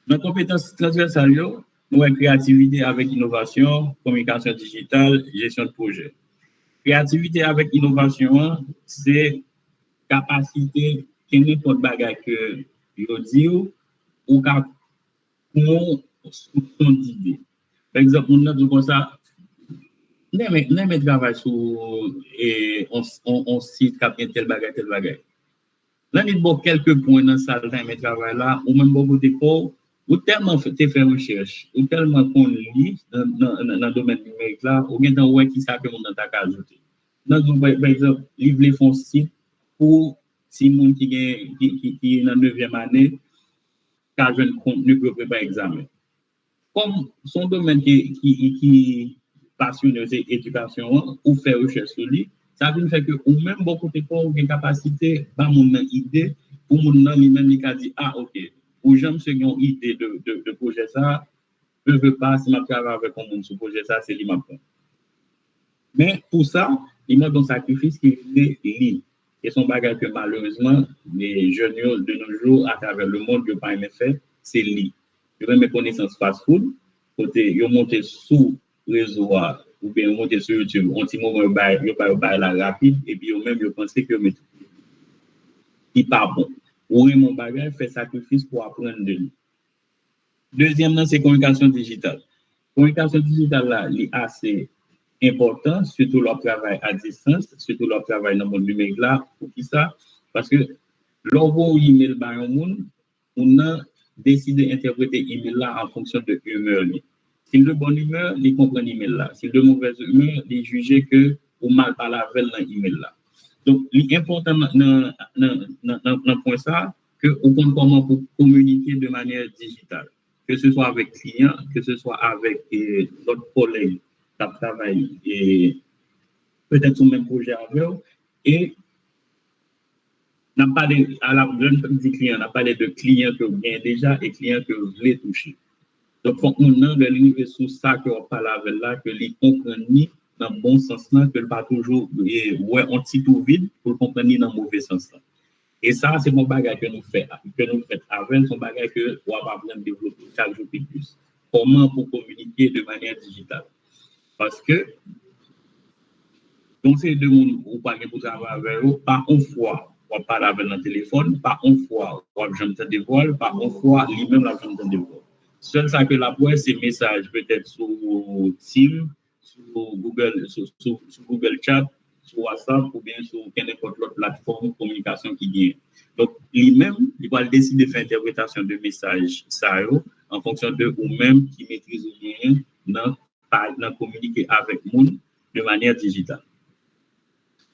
Nan konpetans transvèsal yo, nou wè kreyativite avèk inovasyon, kominikasyon dijital, jesyon de pwojè. Kreyativite avèk inovasyon an, se kapasite kenenpòt bagay ke yo di w, ou ka pran yon soupsyon dide. Pa egzanp, moun nan di w konsa, "M renmen, m renmen travay sou, e, on, on, on sit k ap gen tèl bagay, tèl bagay." Lè li ba w kèlke pwen nan sa l ta renmen travay la, ou menm bò kote pa w, ou tèlman fè, te fè rechèch, ou tèlman konn li nan, nan, nan, nan domèn nimerik la, ou gentan wè ki sa ke moun nan ta ka ajoute. Nan di w, pa, pa egzanp, li vle fè yon sit pou timoun ki gen, ki, ki, ki nan nevyèm ane, ka jwenn kontni pou yo prepare egzamen. Kòm se yon domèn ki, ki, ki pasyone w, se edikasyon an, ou fè rechèch sou li, sa vin fè ke ou menm, bò kote pa w, ou gen kapasite ba moun nan ide, pou moun nan, li menm, li ka di, "A, ok, pou jan misye gen yon ide de, de, de pwojè sa a, je veux pas, si m ap travay avèk yon moun sou pwojè sa a, se li m ap pran." Men, pou sa, li mande yon sakrifis ki rele li. E se yon bagay ke malerezman, jèn yo de nos jours, atravè lemonn, yo pa renmen fè, se li. Yo renmen konesans fast food, kote yo monte sou rezo a, oubyen yo monte sou YouTube, yon ti moman yo bay, yo bay, yo bay la rapid, epi yo menm yo panse ke yo mete ki pa bon. Ou renmen yon bagay, fè sakrifis pou aprann de li. Dezyèm nan, se kominikasyon dijital. Kominikasyon dijital la, li ase enpòtan, sitou lè w ap travay a distans, sitou lè w ap travay nan mond nimerik la. Poukisa? Paske lè w voye yon email ba yon moun, moun nan deside entèprete email la an fonksyon de imè li. Si l de bonne humeur, li konprann email la. Si l de mauvaise humeur, li jije ke ou mal pale avè l nan email la. Donk, li enpòtan nan, nan, nan, nan, nan, nan pwen sa, ke ou konn kòman pou kominike de manyè dijital. Ke se swa avèk kliyan, ke se swa avèk, e, lòt kòlèg k ap travay, e, petèt sou menm pwojè avè w. E n ap pale, a la, lè n di kliyan, n ap pale de kliyan ke w genyen deja e kliyan ke w vle touche. Donk, fòk moun nan, lè li rive sou sa ke w ap pale avè l la, ke li konprann li nan bon sans lan, ke l pa toujou, e, wè yon ti twou vid pou l konprann li nan move sans lan. E sa, se yon bagay ke nou fè, ke nou fèt avè l, se yon bagay ke w ap aprann devlope chak jou pi plis. Kòman pou kominike de manyè dijital? Paske, yon seri de moun ou pral gen pou travay avè yo, pa yon fwa w ap pale avè l nan telefòn, pa yon fwa w ap janm tande vwa l, pa yon fwa li menm l ap janm tande vwa w. Sèl sa ke l ap wè, se mesaj petèt sou Teams, sou Google, sou, sou, sou Google Chat, sou WhatsApp oubyen sou kenenpòt lòt platfòm kominikasyon ki genyen. Donk, li menm, li pral deside fè entèpretasyon de mesaj sa yo an fonksyon de ou menm ki metriz ou genyen nan, pa, nan kominike avèk moun de manyè dijital.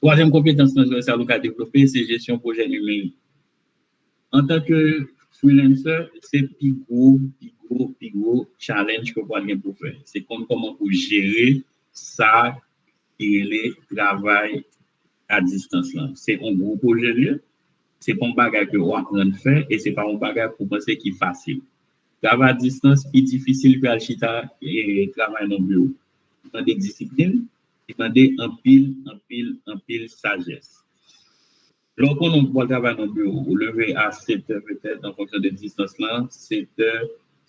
Twazyèm konpetans transvèsal ou ka devlope, se jesyon pwojè nimerik. Antanke freelancer, se pi gwo, pi gwo, pi gwo challenge ke w pral gen pou fè. Se konn kòman pou jere sa ki rele travay a distans lan. Se yon gwo pwojè l ye. Se pa yon bagay ke w aprann fè e se pa yon bagay pou w panse ki fasil. Travay a distans pi difisil ke al chita e travay nan biwo. Li mande disiplin, li mande anpil, anpil, anpil sajès. Lè w konnen w pral travay nan biwo, ou leve a sèt è petèt, an fonksyon de distans lan, sèt è,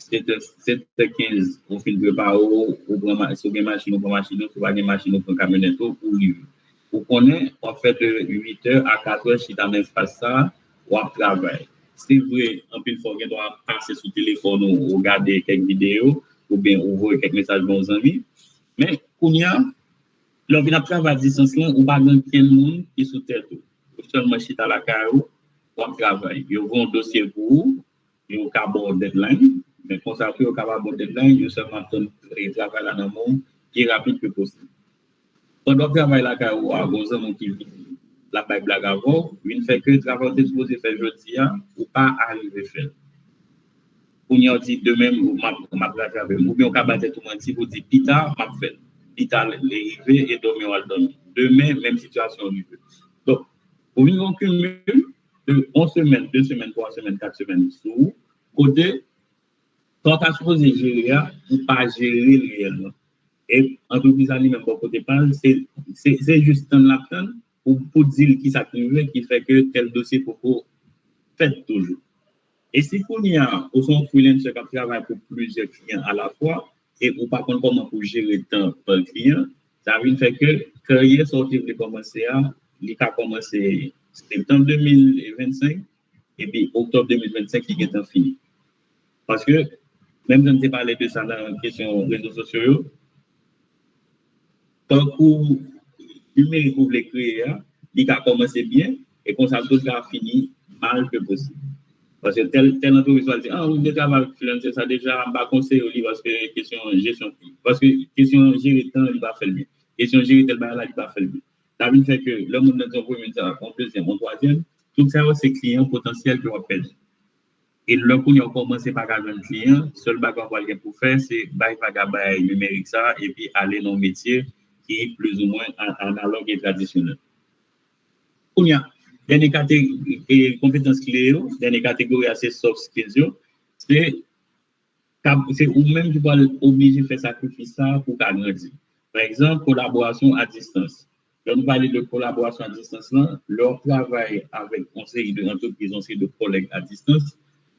sèt è, sèt è kenz, ou fin prepare w, ou pran ma-, si w gen machin, ou pran machin ou, si w pa gen machin, ou pran kamyonèt ou, ou rive. Ou konnen, w ap fè de uit è a kat è, chita nan espas sa, w ap travay. Se vre, anpil fwa, w gen dwa pase sou telefòn ou, ou gade kèk videyo, oubyen ou voye kèk mesaj ba yon zanmi. Men, kounye a, lè w vin ap travay a distans lan, ou pa gen okenn moun ki sou tèt ou. Ou sèlman chita lakay ou, w ap travay. Yo voye yon dosye pou ou, yo ka ba w deadline, men konsa tou yo ka pa ba w deadline, yo sèlman ap tann, e, travay la nan men w pi rapid ke posib. Pandan w ap travay lakay ou a, gon zanmi w ki vini, l ap bay blag avè w, vin fè ke travay ou te sipoze fè jodi a, ou pa arive fè l. kounye a w di demen m ap, m ap ratrapè m. Oubyen w ka ba tèt ou manti pou di pita m ap fè l. Pita li rive e dòmi w al dòmi. Demen, menm sitiyasyon an rive. Donk, ou vin gen yon cumul de yon semèn, de semèn, twa semèn, kat semèn sou ou, kote sa w ta sipoze jere a, ou pa jere l reyèlman. E antrepriz la li menm bò kote pa l, se, se, se jis tann l ap tann pou, pou di l kisa k rive, ki fè ke tèl dosye poko fèt toujou. E si kounye a, ou se yon freelancer k ap travay pou plizyè kliyan alafwa, e ou pa konn kòman pou jere tan pa kliyan, sa vin fè ke karyè sa w te vle kòmanse a, li ka kòmanse septanm de mil vennsenk, epi oktòb de mil vennsenk, li gentan fini. Paske, menm jan m te pale de sa nan kesyon rezo sosyo yo, tankou nimerik ou vle kreye a, li ka kòmanse byen, e konsa l tou ka fini mal ke posib. Paske tèl, tèl antrepriz va di, ah, ou te travay avèk freelancer sa deja, m pa konseye w li paske kesyon jesyon, paske kesyon jere tan, li pa fè l byen. Kesyon jere tèl bagay la, li pa fè l byen. Sa vin fè ke lè moun nan di yon premye sa, yon dezyèm, yon twazyèm, tout sa yo se kliyan potansyèl ke w ap pèdi. E lè kounye a w kòmanse pa ka jwenn kliyan, sèl bagay w pral gen pou fè, se bay vag a bagay nimerik sa, epi ale nan yon metye ki plizoumwen analòg e tradisyonèl. Kounye a, dènye kategori, e, konpetans kle yo, dènye kategori a se soft skills yo, se se ou menm ki pral oblije fè sakrifis sa a pou w ka grandi. Pa egzanp, kolaborasyon a distans. Lè nou pale de kolaborasyon a distans lan, lè w ap travay avèk yon seri de antrepriz, yon seri de kòlèg a distans,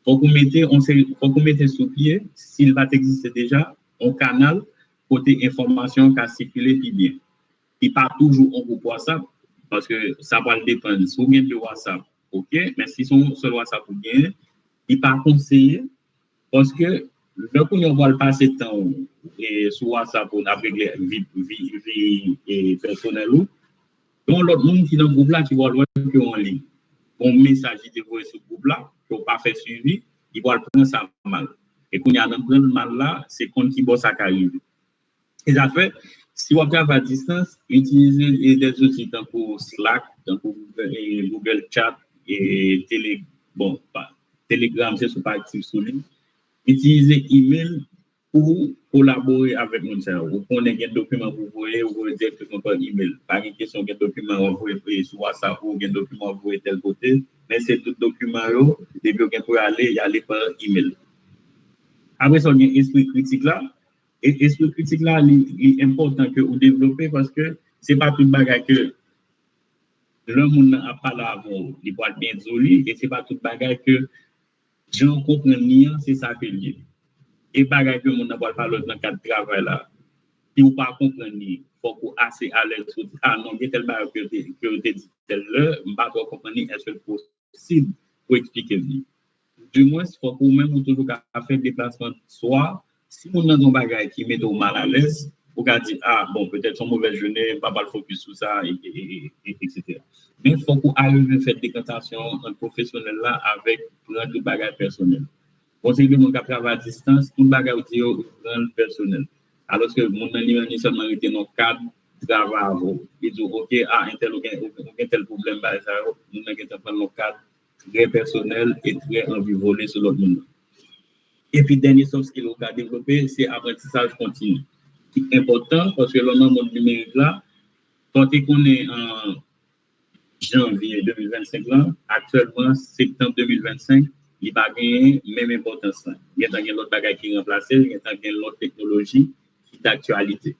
fòk ou mete yon seri, fòk ou mete sou pye, si l pa t egziste deja, yon kanal kote enfòmasyon an ka sikile pi byen. Li pa toujou yon gwoup WhatsApp, paske sa pral depann. Si w gen de WhatsApp, oke, men si se yon sèl WhatsApp ou genyen, li pa konseye, paske lè kounye a w pral pase tan ou e sou WhatsApp ou n ap regle vi, vi, vi e, pèsonèl ou, gen yon lòt moun ki nan gwoup la ki pral wè ke w an liy. Gen yon mesaj ki te voye sou gwoup la, ke w pa fè swivi, li pral pran sa mal. E kounye a nan pran l mal la, se konn ki bò sa ka rive. E sa fè, si w ap travay a distans, itilize e, de zouti tankou Slack, tankou e, Google Chat, e, Tele, bon, pa, Telegram, se si w pa aktif sou li. Itilize email pou kolabore avèk moun sa yo. Ou konnen gen dokiman pou voye, ou voye dirèkteman pa email. Pa gen kesyon gen dokiman w ap voye e, sou WhatsApp ou, gen dokiman w ap voye tèl kote, men se tout dokiman yo, depi yo gen pou y ale, y ale pa email. Apre sa, gen espri kritik la. E espri kritik la, li, li enpòtan ke ou devlope paske se pa tout bagay ke lè moun nan ap pale avè w, li pral byen di w li, e se pa tout bagay ke jan w konprann li an, se sa ke l ye. E bagay ke moun nan pral pale w nan kad travay la, si w pa konprann li, fòk ou ase alèz pou di, ah non, gen tèl bagay ke yo te, ke yo te di tèl lè, m pa twò konprann li, èske l posib pou eksplike l li? Dimwens, fòk ou menm ou toujou ka fè deplasman swa, si moun nan gen yon bagay ki mete w mal alèz, ou ka di, ah, bon, petèt se yon movèz jounen, m pa pral fokis sou sa, e, e, e, e, etsetera. Men fòk ou arive fè dekantasyon an ant pwofesyonèl la avèk pran tout bagay pèsonèl. Gon seri de moun k ap travay a distans, tout bagay ou di yo, ou pran l pèsonèl. Alòske moun nan li menm, li sèlman rete nan yon kad travay avè w. Li di w, oke, ah, entèl ou gen, ou gen tèl pwoblèm, bagay sa yo, moun nan gentan pran l nan yon kad trè pèsonèl e trè anvi vole sou lòt moun nan. Epi dènye soft skill ou ka devlope, se aprantisaj kontini. Ki enpòtan, paske lè w nan mond nimerik la, sa w te konnen an janvye de mil vennsenk lan, aktyèlman, septanm de mil vennsenk, li pa genyen menm enpòtans lan. Gentan gen lòt bagay ki ranplase l, gentan gen lòt teknoloji ki daktyalite.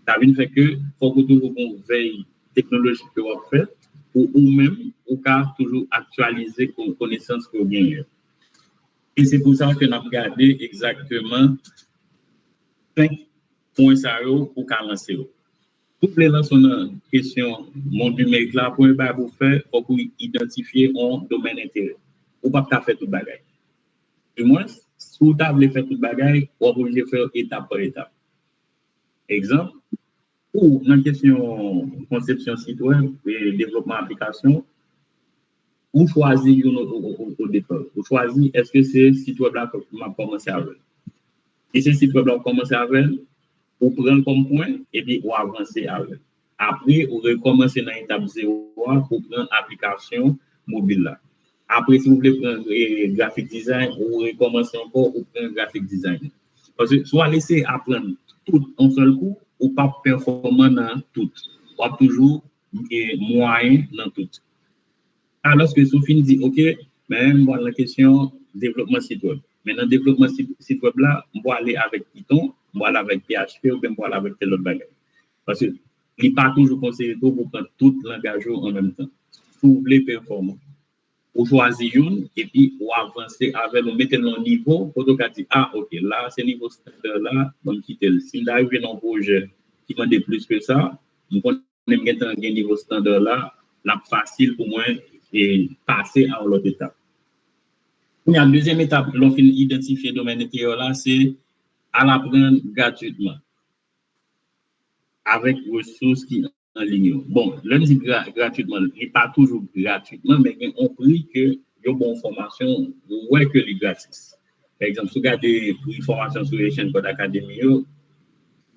Sa vin fè ke fòk ou toujou gon vèy teknolojik ke w ap fè pou ou menm, ou ka toujou aktyalize ko-, konesans ke w genyen yo. E se pou sa ke n ap gade egzakteman senk pwen sa yo pou w ka lanse yo. Si w vle lanse w nan kesyon mond nimerik la, premye bagay pou w fè, fòk ou idantifye yon domèn enterè. Ou p ap ka fè tout bagay. Dimwens, si w ta vle fè tout bagay, w ap oblije fè yo etap pa etap. Egzanp, ou nan kesyon konsepsyon sit wèb e devlopman aplikasyon, ou chwazi youn o, o, o, o depa. Ou chwazi, èske se sit wèb la ke m ap kòmanse avè l? Si se sit wèb la w kòmanse avè l, ou pran l kòm pwen, epi ou avanse avè l. Apre, ou rekòmanse nan etap zewo a pou pran aplikasyon mobil la. Apre, si w vle pran, eh, graphic design, ou rekòmanse ankò, ou pran graphic design. Paske si w al eseye aprann tout yon sèl kou, ou p ap pèfòman nan tout. W ap toujou, eh, mwayen nan tout. Alòske si w fin di, "Ok, men m pral nan kesyon devlopman sit wèb." Men nan devlopman sit, sit wèb la, m pral ale avèk Python, m pral ale avèk P H P, oubyen m pral ale avèk tèl lòt bagay. Paske li pa toujou konseye tou pou pran tout langaj yo an menm tan. Si w vle pèfòman, ou chwazi youn, epi ou avanse avè l, ou mete l nan yon nivo, kote w ka di, "Ah, ok, la, se nivo estanda la, ban m kite l." Si m ta rive nan yon pwojè ki mande plis ke sa, m konnen m gentan gen nivo estanda la, l ap fasil pou mwen e pase a yon lòt etap. Kounye a, dezyèm etap, lè w fin idantifye domèn enteryè la, se al aprann gratwitman avèk resous ki an liy yo. Bon, lè m di gra-, gratwitman, li pa toujou gratwitman, men gen yon pri ke yo ba w fòmasyon, ou wè ke li gratis. Pa egzanp, si w gade pri fòmasyon sou Haitian Code Academy yo,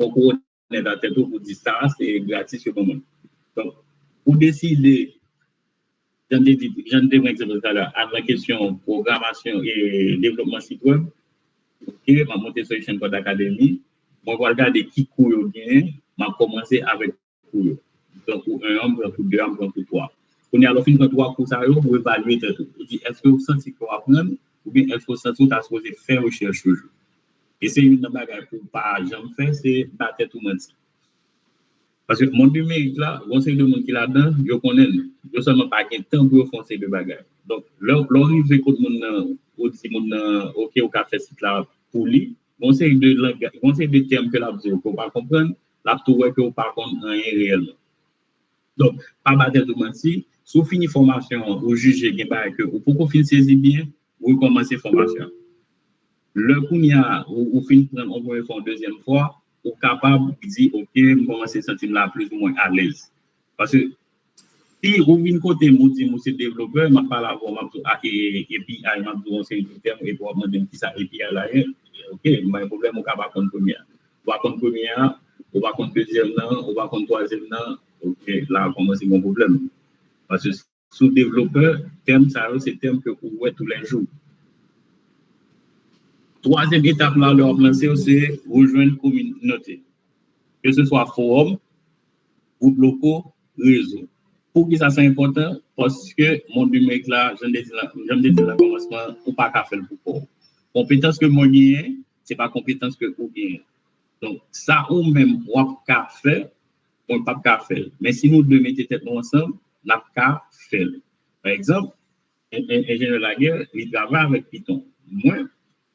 poko nèt a tèt ou pou di sa, se gratis yo ban mwen. Donk, ou deside, jan m te di, jan m te pran egzanp talè, al nan kesyon pwogramasyon e devlopman sit wèb. Ok, m ap monte sou Haitian Code Academy. Mwen pral gade ki kou yo genyen, m ap kòmanse avèk kou yo. M pran kou en an, m pran kou de a, m pran kou twa. Kounye a, lè w fin pran twa kou sa yo, ou evalye tèt ou. Ou di, èske w santi ke w aprann, oubyen èske w santi w ta sipoze fè rechèch toujou? E se youn nan bagay pou w pa janm fè, se ba tèt ou manti. Paske mond nimerik la, gon seri de moun ki ladan, yo konnen l. Yo sèlman pa gen tan pou yo fè yon seri de bagay. Donk, lè, lè w rive kot moun nan, ou di moun nan, ok, ou ka fè sit la pou li, gon seri de langaj, gon seri de tèm ke l ap di w ke w pa konprann, l ap tou wè ke w pa konn anyen reyèlman. Donk, pa ba tèt ou manti, si w fini fòmasyon an, ou jije gen bagay ke ou poko fin sezi byen, ou rekòmanse fòmasyon an. Lè kounye a, ou, ou fin pran l yon premye fwa, yon dezyèm fwa, ou kapab di, ok, m kòmanse santi m la plizoumwen alèz. Paske si ou vin kote m, ou di m ou se devlopè, m ap pale avè w, m ap di w, ah, e, e, A P I, m ap di w yon seri de tèm, epi w ap mande m kisa A P I la ye. Ok, m pa gen pwoblèm, ou ka pa konn premye a. Ou pa konn premye a, ou pa konn dezyèm nan, ou pa konn twazyèm nan, ok, la kòmanse gen pwoblèm. Paske sou devlopè, tèm sa yo, se tèm ke ou wè toulèjou. Twazyèm etap la, lè w ap lanse w, se rejwenn kominote. Ke se swa fowòm, gwoup loko, rezo. Poukisa sa enpòtan? Paske mond nimerik la, jan m te di la, jan m te di nan kòmansman, ou pa ka fè l pou kò w. Konpetans ke mwen genyen, se pa konpetans ke ou genyen. Donk, sa ou menm w ap ka fè, mwen p ap ka fè l. Men si nou de mete tèt nou ansanm, n ap ka fè l. Pa egzanp, en-, en-, enjenyè Laguerre, li travay avèk Python. Mwen,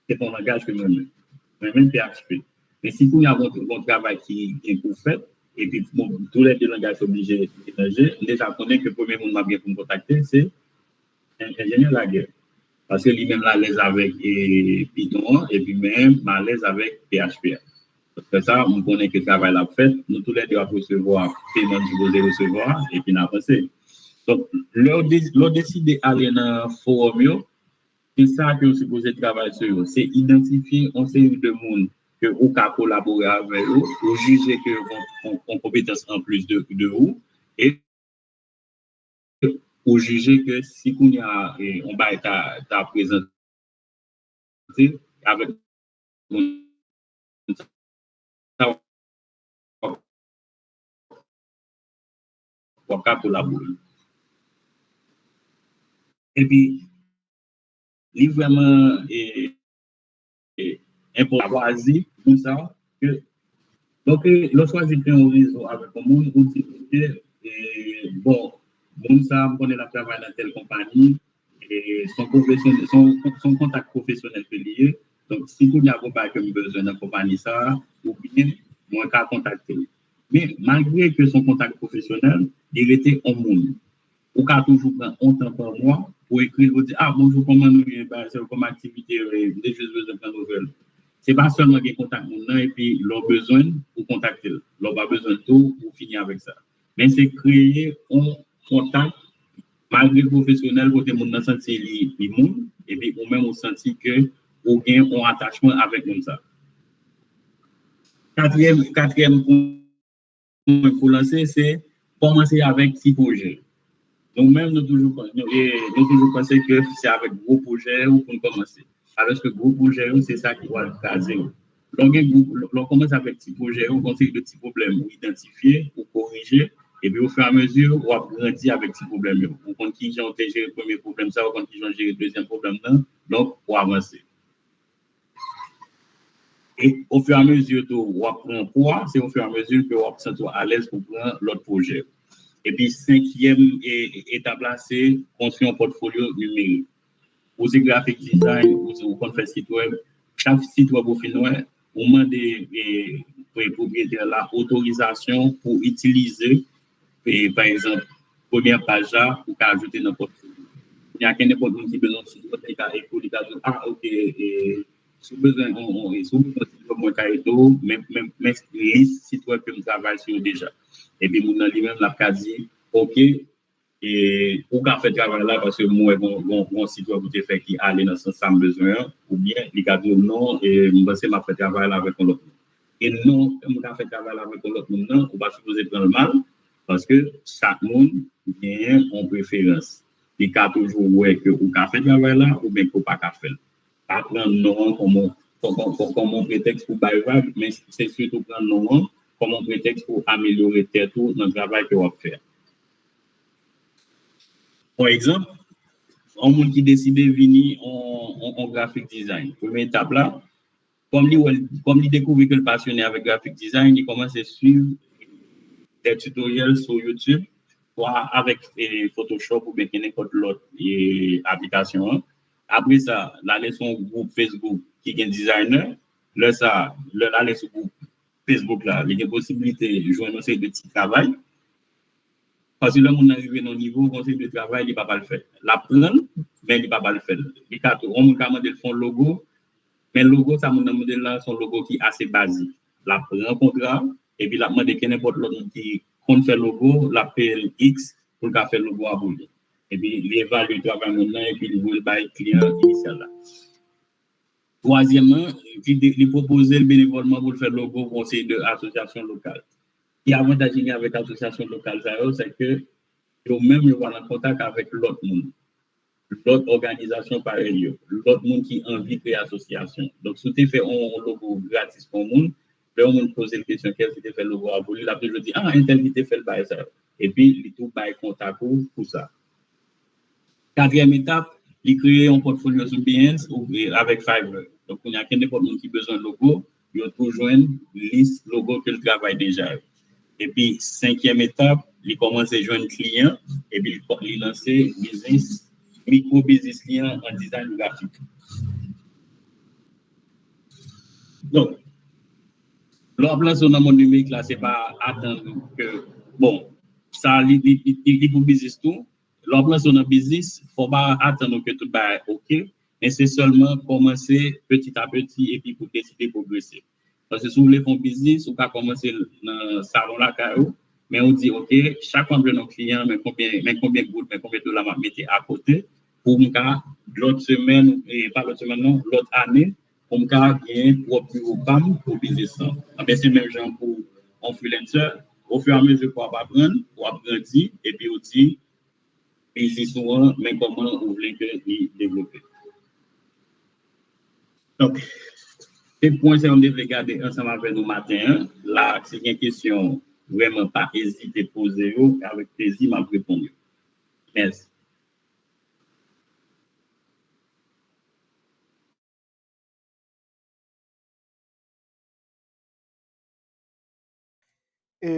se pa yon langaj ke mwen renmen. Mwen renmen P H P. Men si kounye a gon, gon travay ki gen pou fèt, epi bon, toulède langaj oblije melanje, m deja konnen ke premye moun m ap gen pou m kontakte, se en-, enjenyè Laguerre. Paske li menm l alèz avèk, e, Python an, epi mwen menm, m alèz avèk P H P a. Apre sa, m konnen ke travay la ap fèt, nou toulède ap resevwa peman n sipoze resevwa, epi n avanse. Donk, lè w de-, lè w deside ale nan fowòm yo, se sa ke w sipoze travay sou yo. Se idantifye yon seri de moun ke ou ka kolabore avè yo, ou jije ke yo gon, gon, gon konpetans anplis de, de ou, e ou jije ke si kounye a, e, yon bagay ta, ta prezante avèk moun sa, w ap ka kolabore. Epi, li vrèman, e, e, enpòtan chwazi moun sa ke, donk, e, lè w chwazi fè yon rezo avèk yon moun, ou di, ok, e, bon, moun sa, m konnen l ap travay nan tèl konpayi, e, se yon pwofesyonèl, se yon, se yon kontak pwofesyonèl ke li ye. Donk, si kounye a gon bagay ke m bezwen nan konpayi sa, oubyen mwen ka kontakte l. Men, malgre ke se yon kontak pwofesyonèl, li rete yon moun. Ou ka toujou pran yon tan pa mwa pou ekri l, pou di, "Ah, bonjou, kòman nou ye, bagay sa yo, kòman aktivite yo ye, m te jis bezwen pran nouvèl." Se pa sèlman gen kontak moun nan, epi lè w bezwen l, ou kontakte l. Lè w pa bezwen l tou, ou fini avèk sa. Men se kreye yon kontak, malgre l pwofesyonèl, kote moun nan santi li, li moun, epi ou menm ou santi ke ou gen yon atachman avèk moun sa. Katriyèm, katriyèm pwen pou lanse, se kòmanse avèk ti pwojè. Nou menm, nou toujou, nou, e, nou toujou panse ke se avèk gwo pwojè yo pou n kòmanse. Alòske gwo pwojè yo, se sa ki pral kraze yo. Lè w gen gwo, lè w kòmanse avèk ti pwojè yo, gon seri de ti pwoblèm ou idantifye, ou korije, epi ofiramezi, w ap grandi avèk ti pwoblèm yo. Ou konn kijan w te jere premye pwoblèm sa, ou konn kijan w jere dezyèm pwoblèm nan, donk, ou avanse. E ofiramezi tou, w ap pran pwa, se ofiramezi ke w ap santi w alèz pou pran lòt pwojè. Epi senkyèm e, etap la, se konstwi yon pòtfolyo nimerik. Ou se graphic design, ou se, ou konn fè sit wèb, chak sit wèb ou fin wè, ou mande, e, pre-, pwopriyetè la otorizasyon pou itilize, e, pa egzanp, premyè paj la, ou ka ajoute nan pòtfolyo. Kounye a, kenenpòt moun ki bezwen sit wèb, li ka ekri w, li ka di w, ah, ok, e, si w bezwen, on, on, e, si w bezwen sit wèb, mwen ka ede w, men, men, men lis sit wèb ke m travay sou yo deja. Epi moun nan li menm, l ap ka di, ok, e ou ka fè travay la paske m wè gon, gon, gon sit wèb ou te fè ki ale nan sans sa m bezwen an, oubyen li ka di w non, e m panse m ap fè travay la avèk yon lòt moun. E non, m ka fè travay la avèk yon lòt moun nan, ou pa sipoze pran l mal, paske chak moun genyen yon preferans. Li ka toujou wè ke ou ka fè travay la, oubyen ke ou pa ka fè l. Pa pran non an kòm yon, kòm, kòm, kòm yon pretèks pou bay vag, men se sitou pran non an kòm yon pretèks pou amelyore tèt ou nan travay ke w ap fè a. Pa egzanp, yon moun ki deside vini yon, yon, yon graphic design. Premye etap la, kòm li wè, kòm li dekouvri ke l pasyone avèk graphic design, li kòmanse swiv de tutoriel sou YouTube, swa avèk, e, Photoshop oubyen kenenpòt lòt, e, aplikasyon an. Apre sa, l ale sou yon gwoup Facebook ki gen designer. Lè sa, lè l ale sou gwoup Facebook la, li gen posiblite jwenn yon seri de ti travay. Paske lè moun nan rive nan yon nivo, gon seri de travay li pa pral fè. L ap pran l, men li pa pral fè l. Li ka tou, yon moun ka mande l fè yon logo, men logo sa moun nan mande l la, se yon logo ki ase bazik. L ap pran kontra, epi l ap mande kenenpòt lòt moun ki konn fè logo, l ap peye l X pou l ka fè logo a pou li. Epi li evalye travay moun nan, epi li voye l bay kliyan inisyal la. Twazyèmman, li, li pwopoze l benevòlman pou l fè logo pou yon seri de asosyasyon lokal. Ki avantaj li gen avèk asosyasyon lokal sa yo, se ke yo menm yo pral an kontak avèk lòt moun, lòt òganizasyon parèy yo, lòt moun ki anvi kreye asosyasyon. Donk, si w te fè yon, yon logo gratis pou yon moun, lè yon moun poze l kesyon, kiyès ki te fè logo a pou li, l ap toujou di, ah, entèl ki te fè l, bagay sa yo. Epi, li tou bay kontak ou pou sa. Katriyèm etap, li kreye yon pòtfolyo sou Behance ou, e, avèk Fiverr. Donk, kounye a, kenenpòt moun ki bezwen logo, yo tou jwenn lis logo ke l travay deja yo. Epi, senkyèm etap, li kòmanse jwenn kliyan, epi li, li lanse biznis, mikwo biznis li an an dizayn grafik. Donk, lè w ap lanse w nan mond nimerik la, se pa atann ke, bon, sa li, li, li, li pou biznis tou. Lè w ap lanse w nan biznis, fò w pa atann ke tout bagay oke, men se sèlman kòmanse peti a peti epi pou deside pwogrese. Paske si w vle fè yon biznis, ou ka kòmanse l nan salon lakay ou, men ou di, oke, chak fwa m jwenn yon kliyan, men konbyen, men konbyen goud, men konbyen dola m ap mete akote pou m ka, lòt semèn, e pa lòt semèn non, lòt ane, pou m ka gen pwòp biwo pa m pou biznis lan. Anben, se menm jan pou yon freelancer, ofiramezi ke w ap aprann, w ap grandi, epi w di, biznis ou an, men kòman ou vle ke li devlope. Donk, se pwen sa yo m te vle gade ansanm avè nou maten an. La, si gen kesyon, vrèman pa ezite poze yo, avèk plezi m ap reponn yo. Mèsi. E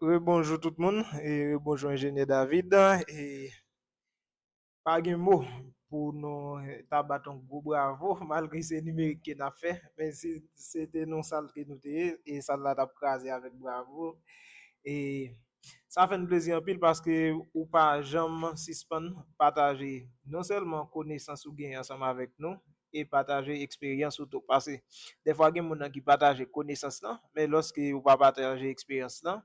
rebonjou tout moun, e rebonjou enjenyè David. E pa gen mo pou nou ta bat yon gwo bravo, malgre se nimerik ke n ap fè, men si se te nan sal ke nou te ye, e sal la t ap kraze avèk bravo. E sa fè n plezi anpil paske ou pa janm sispann pataje non sèlman konesans ou genyen ansanm avèk nou, e pataje eksperyans ou tou. Paske dèfwa gen moun nan ki pataje konesans lan, men lòske ou pa pataje eksperyans lan,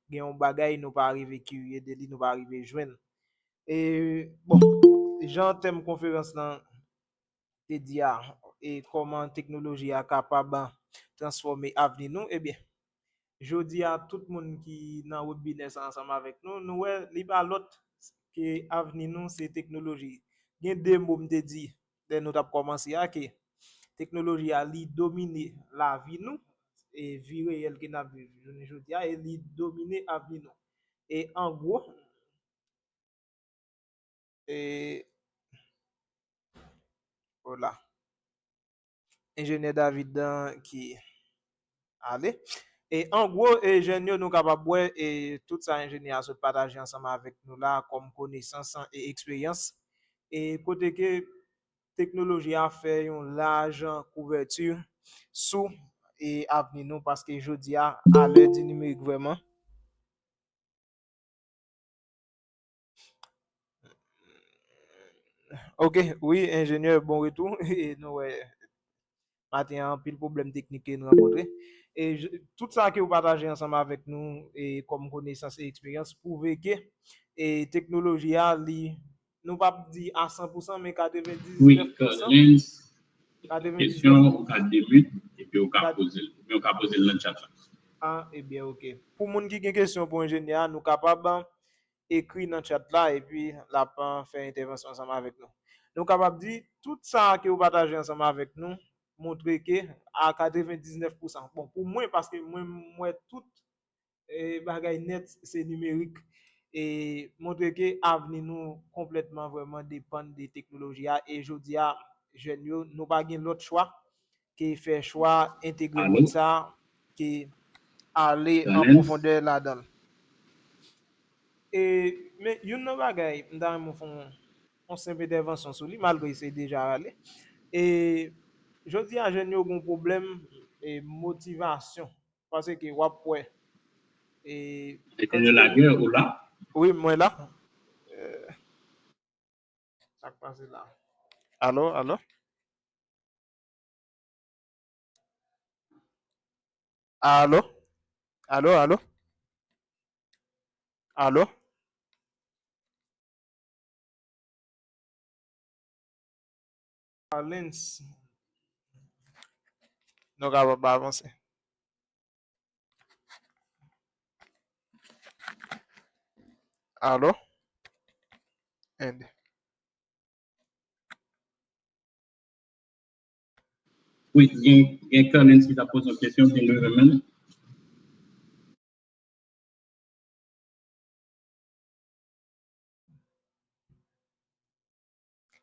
gen yon bagay nou pa rive kirye de li, nou pa rive jwenn. E, bon, jan tèm konferans lan te di a, e kòman teknoloji a kapab transfòme avni nou, ebyen, jodi a, tout moun ki nan webinè sa ansanm avèk nou, nou wè li pa lòt ke avni nou se teknoloji. Gen de mo m te di lè nou t ap kòmanse a, ke teknoloji a li domine lavi nou, e vi reyèl ke n ap viv jounen jodi a, e li domine avni nou. E an gwo, e, o la. Enjenyè David dan ki ale. E an gwo, e jèn yo, nou kapab wè, e tout sa enjenyè a sot pataje ansanm avèk nou la kòm konesans e eksperyans. E kote ke teknoloji a fè yon laj kouvèti sou e avni nou, paske jodi a, a lè di nimerik vrèman, Ok, wi, enjenyè, bon retou. E nou wè, maten an, anpil pwoblèm teknik ke n rankontre. E j- tout sa ke w pataje ansanm avèk nou, e kòm konesans e eksperyans, pwouve ke e teknoloji a, li, nou p ap di a san pousan, men wi, katrevendiznèf pousan, Carlens, katrevendiznèf kesyon, ou ka demute, epi ou ka poze l, oubyen ou ka poze l nan chat la. Ah, ebyen, ok. Pou moun ki gen kesyon pou enjenyè a, nou kapab ekri nan chat la, epi l ap, ah, fè entèvansyon ansanm avèk nou. Nou kapab di, tout sa ke w pataje ansanm avèk nou, montre ke a katrevendiznèf pousan. Bon, pou mwen, paske mwen, m wè tout, e, bagay nèt, se nimerik. E montre ke avni nou konplètman, vrèman depann de teknoloji a. E jodi a, jèn yo, nou pa gen lòt chwa ke fè chwa entegre Alo? mond sa a, ke ale an Talent? pwofondè ladan l. E, men, youn nan bagay, m ta renmen fè yon, yon senp entèvansyon sou li, malgre se deja ale. E, jodi a, jèn yo gen pwoblèm, e, motivasyon. Paske w ap wè, e, Enjenyè Laguerre, ou la? Wi, mwen la. E, sa k pase la? Alo, alo? Alo? Alo, alo? Alo? Carlens. Nou kapab avanse. Alo? And. Wi, gen, gen Carlens ki ta poze yon kesyon, gen leve men l.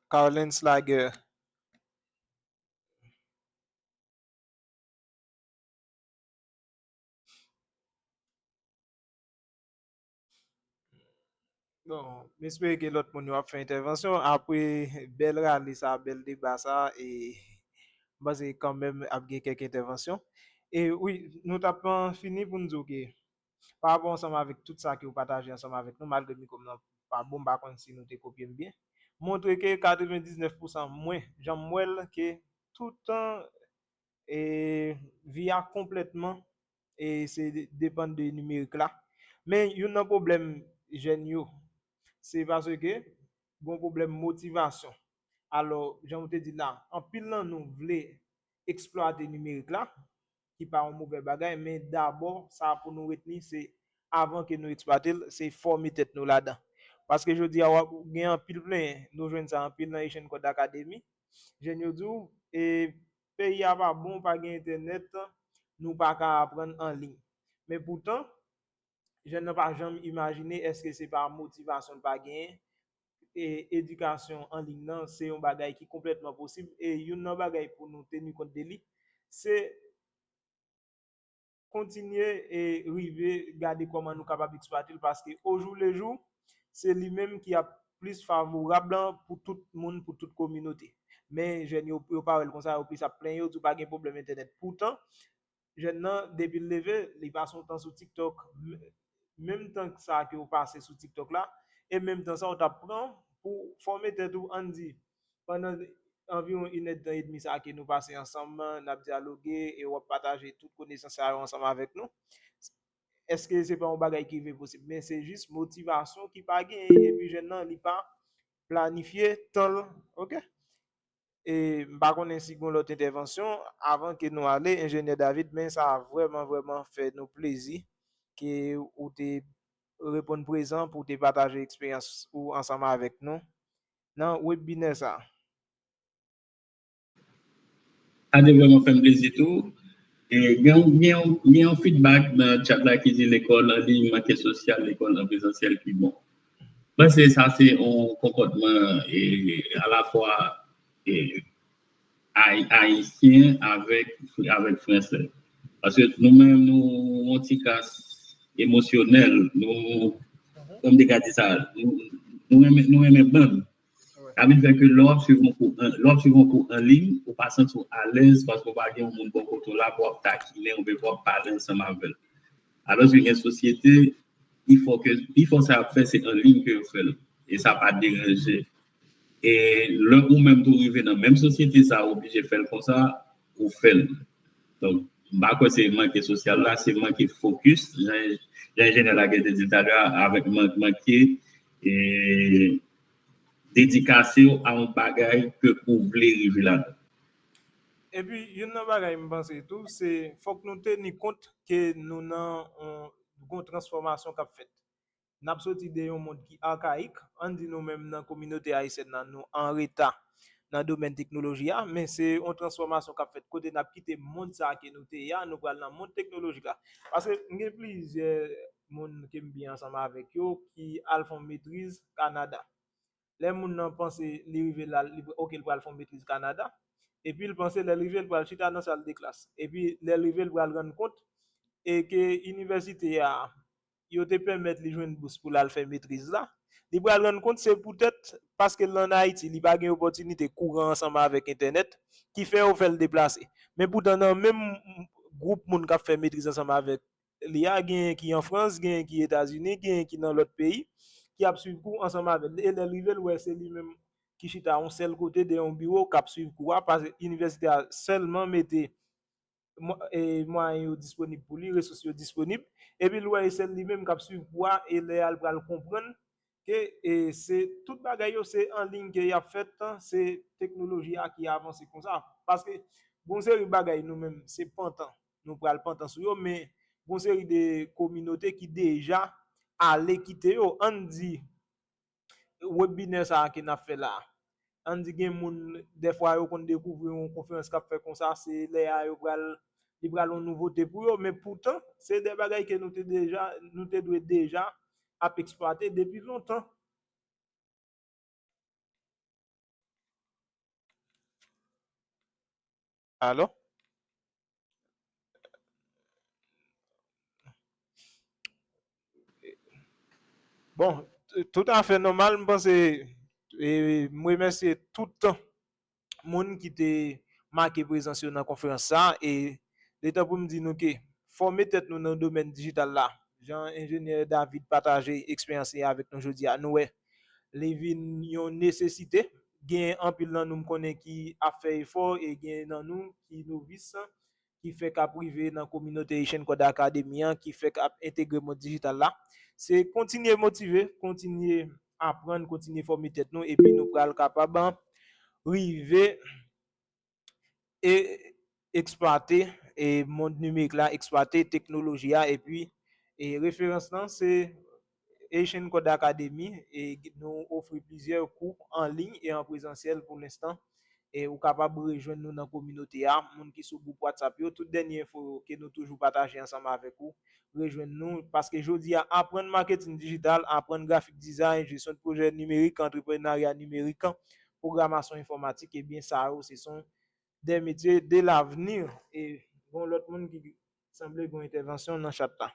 Carlens Laguerre. Bon, m espere ke lòt moun yo ap fè entèvansyon. Apre bèl rale sa, bèl deba sa, e m panse kanmenm ap gen kèk entèvansyon. E wi, nou t ap, ah, fini pou n di w ke pa rapò ansanm avèk tout sa ke w pataje ansanm avèk nou, malgre mikwo m nan pa bon, m pa konn si nou te kopye m byen, montre ke katrevendiznèf pousan mwen, jan m wè l, ke tout, ah, e, vi a konplètman, e, se de- depann de nimerik la. Men youn nan pwoblèm jèn yo, se paske gen pwoblèm motivasyon. Alò, jan w te di la, anpil nan nou vle eksplwate nimerik la, ki pa yon movè bagay, men dabò, sa pou nou retni, se avan ke nou eksplwate l, se fòme tèt nou ladan. Paske jodi a, w ap gen anpil plenyen, nou jwenn sa anpil nan Asian Code Academy. Jèn yo di w, e, peyi a pa bon, pa gen entènèt, nou pa ka aprann an liy. Men poutan, jèn nan pa janm imajine èske se pa motivasyon l pa genyen, e edikasyon an liy nan se yon bagay ki konplètman posib, e youn nan bagay pou nou teni kont de li, se kontinye e rive gade kòman nou kapab eksplwate l, paske ojoulejou, se li menm ki ap plis favorab pou tout moun, pou tout kominote. Men jèn yo, yo pa wè l konsa, yo plis ap plenyen, yo di w pa gen pwoblèm entènèt. Poutan, jèn nan, depi l leve, li pase yon tan sou TikTok, m- menm tan sa ke w pase sou TikTok la, e menm tan sa w t ap pran pou fòme tèt ou, ann di, pandan anviwon inèdtan edmi sa ke nou pase ansanm, n ap dyaloge e w ap pataje tout konesans sa yo ansanm avèk nou. Èske se pa yon bagay ki rive posib? Men se jis motivasyon ki pa genyen, epi jèn nan, li pa planifye tan l, ok? E m pa konnen si gen lòt entèvansyon avan ke nou ale, enjenyè David, men sa vrèman, vrèman fè nou plezi ke ou te reponn prezan pou w te pataje eksperyans ou ansanm avèk nou nan webinè sa a. Sa te vrèman fè m plezi tou. E gen yon, gen yon, gen yon feedback nan chat la ki di lekòl an liy manke sosyal, lekòl an prezansyèl pi bon. Mwen panse sa se yon konpòtman e, alafwa e, ay, ayisyen avèk, avèk fransè. Paske nou menm nou yon ti kras emosyonèl, nou, kòm te ka di sa, nou, nou renmen, nou renmen bann. Sa vin fè ke lè w ap swiv yon kou an, lè w ap swiv yon kou an liy, ou pa santi w alèz paske w pa gen yon moun bò kote w la pou w ap takinen oubyen pou w ap pale ansanm avè l. Alòske gen sosyete, pifò ke, pifò sa y ap fè se an liy ke yo fè l. E sa pa deranje. E lè ou menm tou rive nan menm sosyete sa a, ou oblije fè l konsa, ou fè l. Donk, m pa kwè se manke sosyal la, se manke fokis. Jan, jan enjenyè la gen te di talè a, avèk man, manke e, dedikase w a yon bagay ke ou vle rive ladan. Epi, youn nan bagay m panse tou, se fòk nou teni kont ke nou nan yon, yon transfòmasyon k ap fèt. N ap soti de yon mond ki akayik, ann di nou menm nan kominote ayisyèn nan, nou an reta nan domèn teknoloji a, men se yon transfòmasyon k ap fèt kote n ap kite mond sa a ke nou te ye a, nou pral nan mond teknolojik la. Paske m gen plizyè moun ke m byen ansanm avèk yo ki al fè yon metriz Kanada. Lè moun nan panse li rive la, li, ok, li pral fè yon metriz Kanada. Epi l panse lè l rive, l pral chita nan sal de klas. Epi lè l rive, l pral rann kont e ke inivèsite a, yo te pèmèt li jwenn bous pou l al fè metriz la. Li pral rann kont se poutèt paske l ann Ayiti, li pa gen opòtinite kouran ansanm avèk entènèt, ki fè yo fè l deplase. Men poutan nan menm gwoup moun k ap fè metriz ansanm avèk li a, genyen ki an Frans, genyen ki Etazini, genyen ki nan lòt peyi, ki ap swiv kou ansanm avè l. E lè l rive, l wè se li menm ki chita yon sèl kote dèyè yon biwo k ap swiv kou a, paske inivèsite a sèlman mete mwa-, e, mwayen yo disponib pou li, resous yo disponib, epi l wè e sèl li menm k ap swiv kou a, e lè a l pral konprann ke, e, se tout bagay yo se an liy ke y ap fèt, se teknoloji a ki avanse konsa. Paske gon seri bagay nou menm se pantan, nou pral pantan sou yo, men gon seri de kominote ki deja ale kite yo. Ann di, webinè sa a ke n ap fè la a. Ann di gen moun, dèfwa yo konn dekouvri yon konferans k ap fè konsa, se lè a yo pral, li pral yon nouvote pou yo, men poutan, se de bagay ke nou te deja, nou te dwe deja ap eksplwate depi lontan. Alo? Bon, toutafè nòmal, m panse, e, m remèsye tout moun ki te make prezans yo nan konferans sa a, e letan pou m di nou ke fòme tèt nou nan domèn dijital la, jan enjenyè David pataje eksperyans li avèk nou jodi a, nou wè li vin yon nesesite. Gen anpil nan nou m konnen ki ap fè efò e gen nan nou ki novis, ki fèk ap rive nan kominote Haitian Code Academy an, ki fèk ap entegre mond dijital la. Se kontinye motive, kontinye aprann, kontinye fòme tèt nou, epi nou pral kapab rive e eksplwate e mond nimerik la, eksplwate teknoloji a, epi e referans lan se Haitian Code Academy, e nou ofri plizyè kou an liy e an prezansyèl pou lenstan. E ou kapab rejwenn nou nan kominote a, moun ki sou gwoup WhatsApp yo, tout dènye enfo yo ke nou toujou pataje ansanm avèk ou, rejwenn nou, paske jodi a, aprann maketin dijital, aprann grafik dizayn, jesyon de pwojè nimerik, antreprenarya nimerik, pwogramasyon enfòmatik, ebyen sa yo, se son des métiers de l'avenir. E gon lòt moun ki sanble gon entèvansyon nan chat la.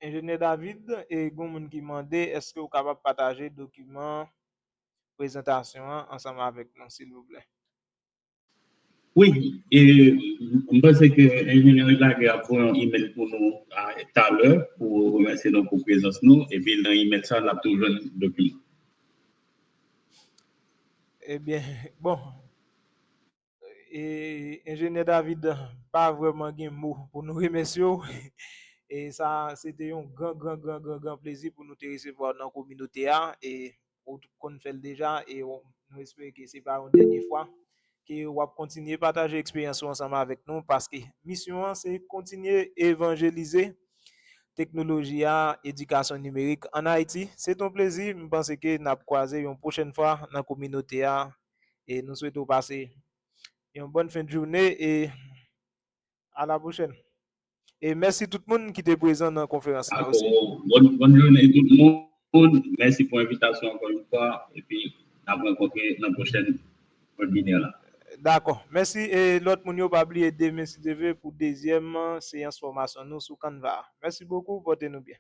Enjenyè David, e gon moun ki mande, èske ou kapab pataje dokiman prezantasyon an ansanm avèk nou, silvouplè? Wi, e m panse ke enjenyè Lagre ap voye yon email pou nou a, talè pou remèsye nou pou prezans nou, epi nan email sa, l ap tou jwenn dokiman. Ebyen, bon, e, enjenyè David pa vrèman gen mo pou nou remèsye w. E sa, se te yon gran, gran, gran, gran, gran plezi pou nou te resevwa w nan kominote a. E ou t konn fè l deja. E w-, nou espere ke se pa yon dènye fwa ke w ap kontinye pataje eksperyans ou ansanm avèk nou, paske misyon an se kontinye evanjelize teknoloji a, edikasyon nimerik ann Ayiti. Se t on plezi. M panse ke n ap kwaze yon pwochèn fwa nan kominote a. E nou swete w pase yon bòn fen de jounen e a la pwochèn. E mèsi tout moun ki te prezan nan konferans la osi. Dakò. Bòn, bòn jounen tout moun. Mèsi pou envitasyon ankò yon fwa. Epi n ap rankontre nan pwochèn webinè la. Dakò. Mèsi. E lòt moun yo, pa bliye demen, si Dye vle, pou dezyèm seyans fòmasyon nou sou Canva. Mèsi bokou. Pòte nou byen.